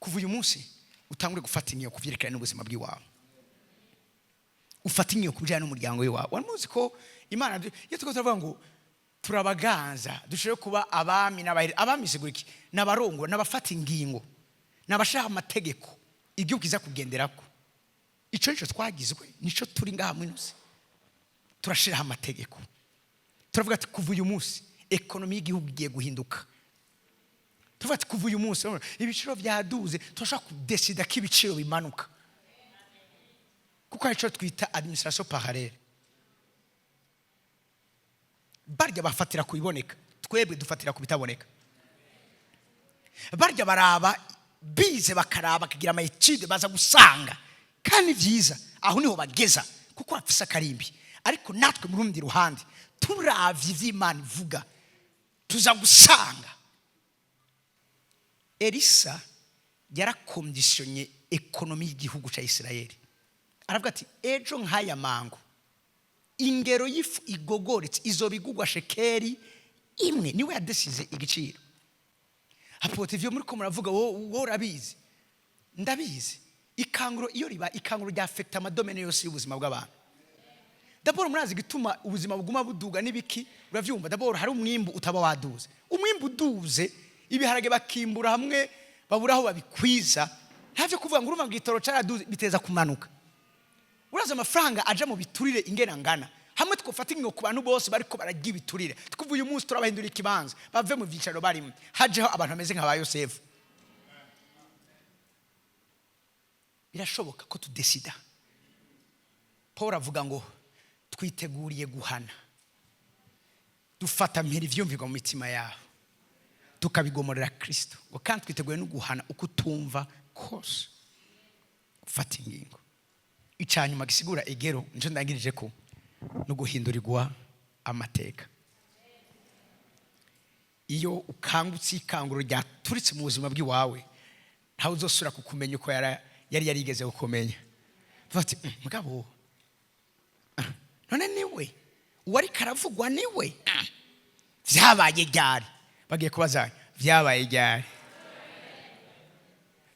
Kuva uyu munsi utangure gufata ingingo ku byerekeranye n'ubuzima bw'iwawe, ufata ingingo ku bijyanye n'umuryango w'iwawe. Wari muzi ko Imana, iyo turiko turavuga ngo turabaganza, dushobore kuba abami n'abaheri. Abami sigura iki? Ni abarongora, ni abafata ingingo, ni abashaka amategeko igihugu kiza kugenderako. Icyo nicyo twagizwe, nicyo turi ngaha mw'inosi. Turashiraho amategeko, turavuga ati: "Kuva uyu munsi économie y'igihugu igiye guhinduka." Tuvuga ati: "Kuva uyu munsi ibiciro byaduze." Turashobora kudesida ko ibiciro bimanuka, kuko hari icyo twita administration parallèle. Barya bafatira ku biboneka, twebwe dufatira ku bitaboneka. Barya baraba bize, bakaraba, bakagira ama études, baza gusanga kandi byiza aho niho bageza, kuko bafise akarimbi. Ariko natwe mu rundi ruhande, turavye ivy'Imana ivuga, tuza gusanga Elisa yarakondisiyonye économie y'igihugu cya Isirayeli. Aravuga ati: "Ejo nk'aya mango ingero y'ifu igogoretse izoba igugwa shekeri 1." Niwe yadesize igiciro. Apôtre, ivyo muri ko muravuga, wowe urabizi? Ndabizi. Ikanguro iyo riba ikanguro ryafekita ama domaines yose y'ubuzima bw'abantu. D'abord, murazi igituma ubuzima buguma buduga n'ibiki? Uravyumva? D'abord, hari umwimbu utaba waduze. Umwimbu uduze, ibiharage bakimbura hamwe, babura aho babikwiza. Ntavyo kuvuga ngo urumva ngo igitoro caraduze, biteza kumanuka. Uraza amafaranga aja mu biturire ingena ngana. Hamwe twofata ingingo ku bantu bose bariko bararya ibiturire, tukuva uyu munsi turabahindura ikibanza, bave mu vyicaro barimo, hajeho abantu bameze nka ba Yosefu. Birashoboka ko tudesida. Paul avuga ngo twiteguriye guhana, dufata mpera ivyumvirwa mu mitima yabo, tukabigomorera Kristo, ngo kandi twiteguye no guhana uko utumva kose. Gufata ingingo. Icyanyuma gisigura egero, nicyo ndangirije ko, no guhindurirwa amateka. Iyo ukangutse, ikanguro ryaturitse mu buzima bw'iwawe, ntawe uzosubira kukumenya uko yari yarigeze kukumenya. Vuga ati: Mugabo none niwe uwari karavugwa? Niwe? Vyabaye ryari?" Bagiye kubazanya: "Vyabaye ryari?"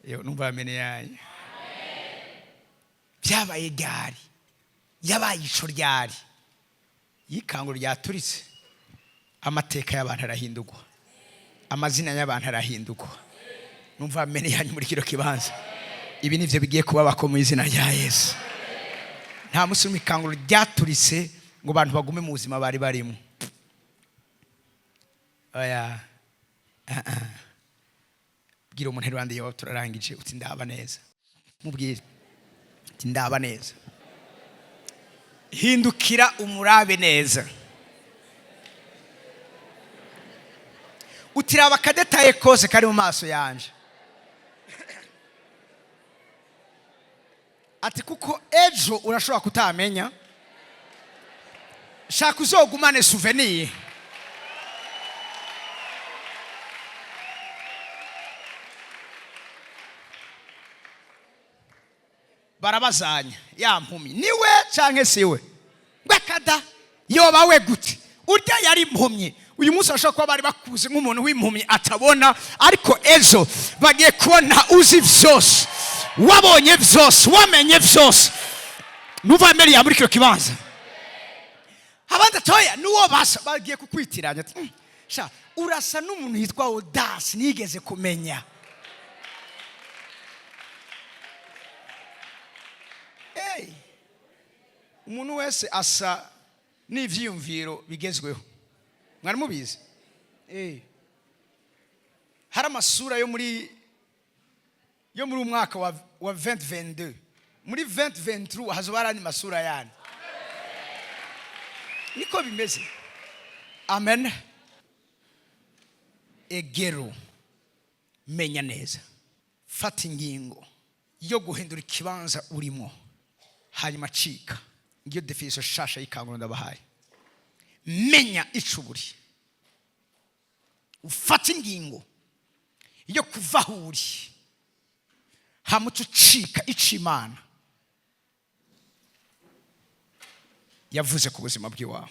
Yo numva bamene yanyu. Vyabaye ryari? Yabaye ico ryari? Iyo ikanguro ryaturitse, amateka y'abantu arahindurwa, amazina y'abantu arahindurwa. Numva bamene yanyu muri kino kibanza. Ibi nivyo bigiye kubabako mu izina rya Yesu. Nta munsi n'umwe ikanguro ryaturitse ngo abantu bagume mu buzima bari barimo. Oya. Ah, ah. Bwira umuntu iruhande yawe, turarangije, uti: "Ndaba neza." Mubwire uti: "Ndaba neza." Hindukira umurabe neza, utiraba aka détail kose kari mu maso yanje. Ati kuko ejo urashobora kutamenya, shaka uzogumane souvenir. Barabazanya: "Ya mpumi niwe canke siwe?" Ngo akada yoba we gute? Urya yari impumyi. Uyu munsi bashobora kuba bari bakuzi nk'umuntu w'impumyi atabona, ariko ejo bagiye kubona uzi vyose, wabonye vyose, wamenye vyose. Nuva mbere muri kino kibanza, abandi atoya nuwo basa bagiye kukwitiranya, ati: Sha, urasa n'umuntu yitwa Odasi nigeze kumenya." Hey, umuntu wese asa n'ivyiyumviro bigezweho. Mwari mubizi? Hari amasura yo muri umwaka wa, wa 2022, muri 2023 hazoba hari andi masura yandi. Niko bimeze. Amen. Egero, menya neza, fata ingingo yo guhindura ikibanza urimo, hanyuma cika. Ngiyo définition shasha y'ikanguro ndabahaye. Menya ico uri, ufate ingingo yo kuva aho uri, hamuca ucika ico Imana yavuze ku buzima bw'iwawe.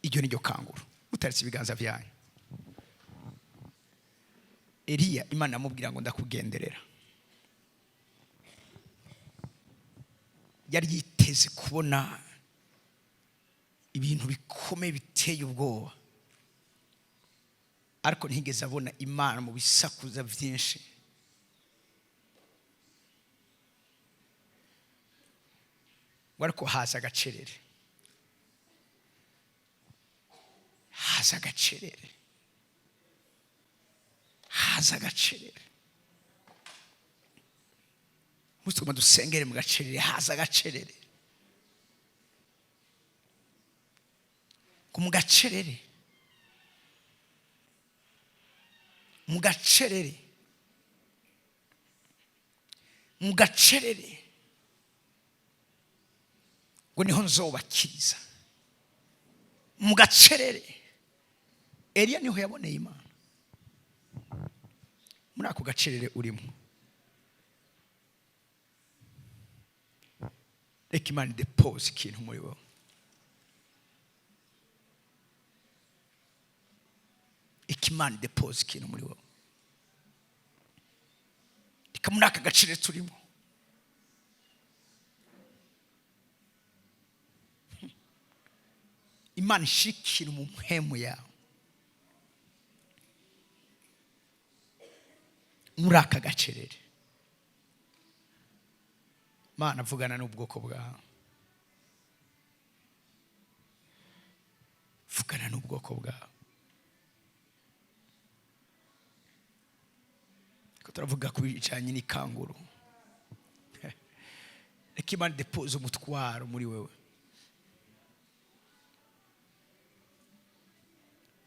Iryo ni ryo kanguro. Mutaretse ibiganza byanyu. Eliya, Imana amubwira ngo ndakugenderera, yari yiteze kubona ibintu bikomeye biteye ubwoba, ariko ntiyigeze abona Imana mu bisakuza byinshi. Ngo ariko haza agacerere, haza agacerere, haza agacerere. Mutuma dusengere mu gacerere. Haza agacerere, ngo mu gacerere, mu gacerere, mu gacerere, ngo niho nzobakiriza. Mu gacerere Eliya niho yaboneye Imana. Muri ako gacerere urimo, reka Imana idepose ikintu muri wowe. Reka Imana idepose ikintu muri wowe. Reka muri aka gacerere turimo, Imana ishyira ikintu mu mpemu yawe. Muri aka gacerere, Mana, vugana n'ubwoko bwawe, vugana n'ubwoko bwawe. Ko turavuga ku bijyanye n'ikanguro, reka Imana idepose umutwaro muri wewe.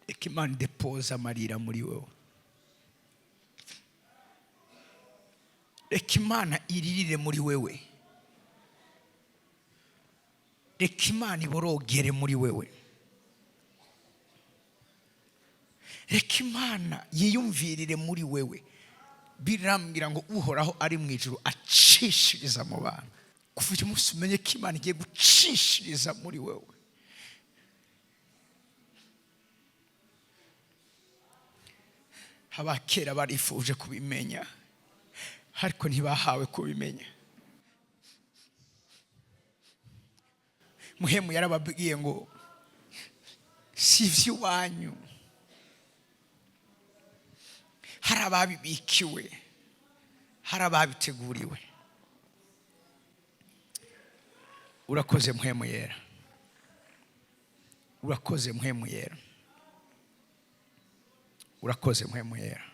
Reka Imana idepose amarira muri wewe. Reka Imana iririre muri wewe. Reka Imana iborogere muri wewe. Reka Imana yiyumvirire muri wewe. Birambwira ngo Uhoraho ari mu ijuru acishiriza mu bantu. Kuva uyu munsi umenye ko Imana igiye gucishiriza muri wewe. Abakera barifuje kubimenya, ariko ntibahawe kubimenya. Muhemu yarababwiye ngo si iby'iwanyu, hari ababibikiwe, hari ababiteguriwe. Urakoze Mpwemu Yera, urakoze Mpwemu Yera, urakoze Mpwemu Yera.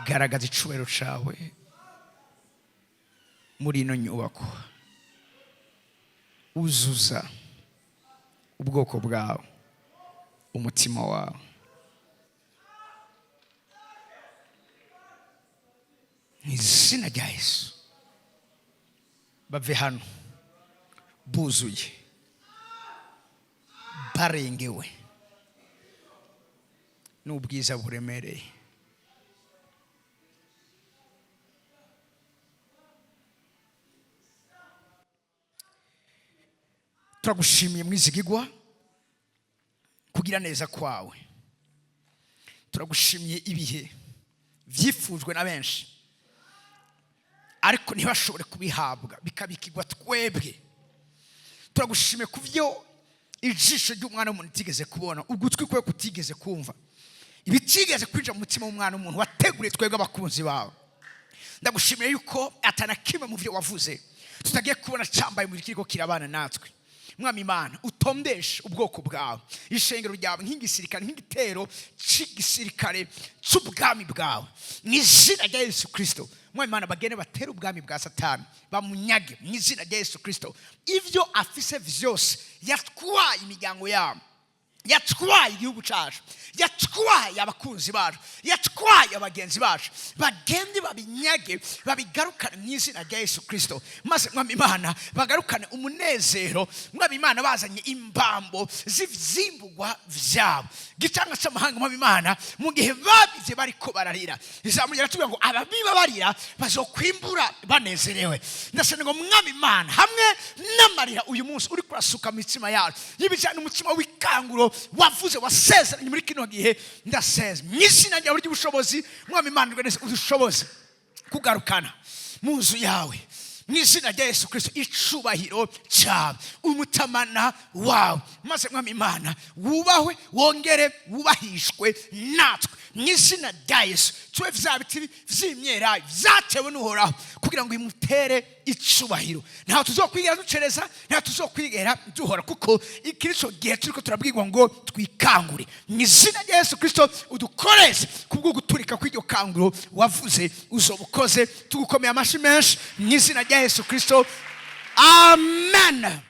Garagaza icubahiro cawe muri ino nyubako, uzuza ubwoko bwawe umutima wawe. Mu izina rya Yesu, bave hano buzuye, barengewe n'ubwiza buremereye. Turagushimiye, mwizigigwa, kugira neza kwawe. Turagushimiye ibihe byifujwe na benshi ariko ntibashobore kubihabwa, bikabikirwa twebwe. Turagushimiye ku byo ijisho ry'umwana w'umuntu ritigeze kubona, ugutwi kwe kutigeze kumva, ibitigeze kwinjira mu mutima w'umwana w'umuntu wateguriye twebwe abakunzi bawe. Ndagushimiye yuko atana kimwe mu byo wavuze tutagiye kubona cyambaye mu kiriko kirabana natwe. Mwami Imana, utondeshe ubwoko bwawe, ishengero ryawe, nk'igisirikare, nk'igitero cy'igisirikare cy'ubwami bwawe, mu izina rya Yesu Kirisito. Mwami Imana, bagende batere ubwami bwa Satani, bamunyage mu izina rya Yesu Kirisito ibyo afise vyose yatwaye, imiryango yabo yatwaye, igihugu cyacu yatwaye, abakunzi bacu yatwaye, abagenzi bacu. Bagende babinyage, babigarukane mu izina rya Yesu Kirisito. Maze Mwami Imana, bagarukane umunezero. Mwami Imana, bazanye imbambo z'ivyimbugwa vyabo gicanga cy'amahanga. Mwami Imana, mu gihe babize bariko bararira, ijambo riratubwira ngo ababiba barira bazokwimbura banezerewe. Ndasaba ngo, Mwami Imana, hamwe n'amarira uyu munsi uri kurasuka mu mitima yacu y'ibijyanye n'umutima w'ikanguro wavuze, wasezeranye muri kino gihe, ndaseze mu izina ryawe ry'ubushobozi. Mwami Imana, rwose udushoboze kugarukana mu nzu yawe, mu izina rya Yesu Kirisito, icubahiro cyawe, umutamana wawe. Maze Mwami Imana, wubahwe, wongere wubahishwe natwe mu izina rya Yesu. Tube vya biti vy'imyelayo vyatewe n'Uhoraho kugira ngo imutere icubahiro. Ntaho tuzokwigera ducereza, ntaho tuzokwigera duhora, kuko iki nico gihe turiko turabwirwa ngo twikangure. Mu izina rya Yesu Kirisito, udukoreshe kubwo guturika kw'iryo kanguro wavuze uzoba ukoze. Tugukomeye amashyi menshi mu izina rya Yesu Kirisito, amen.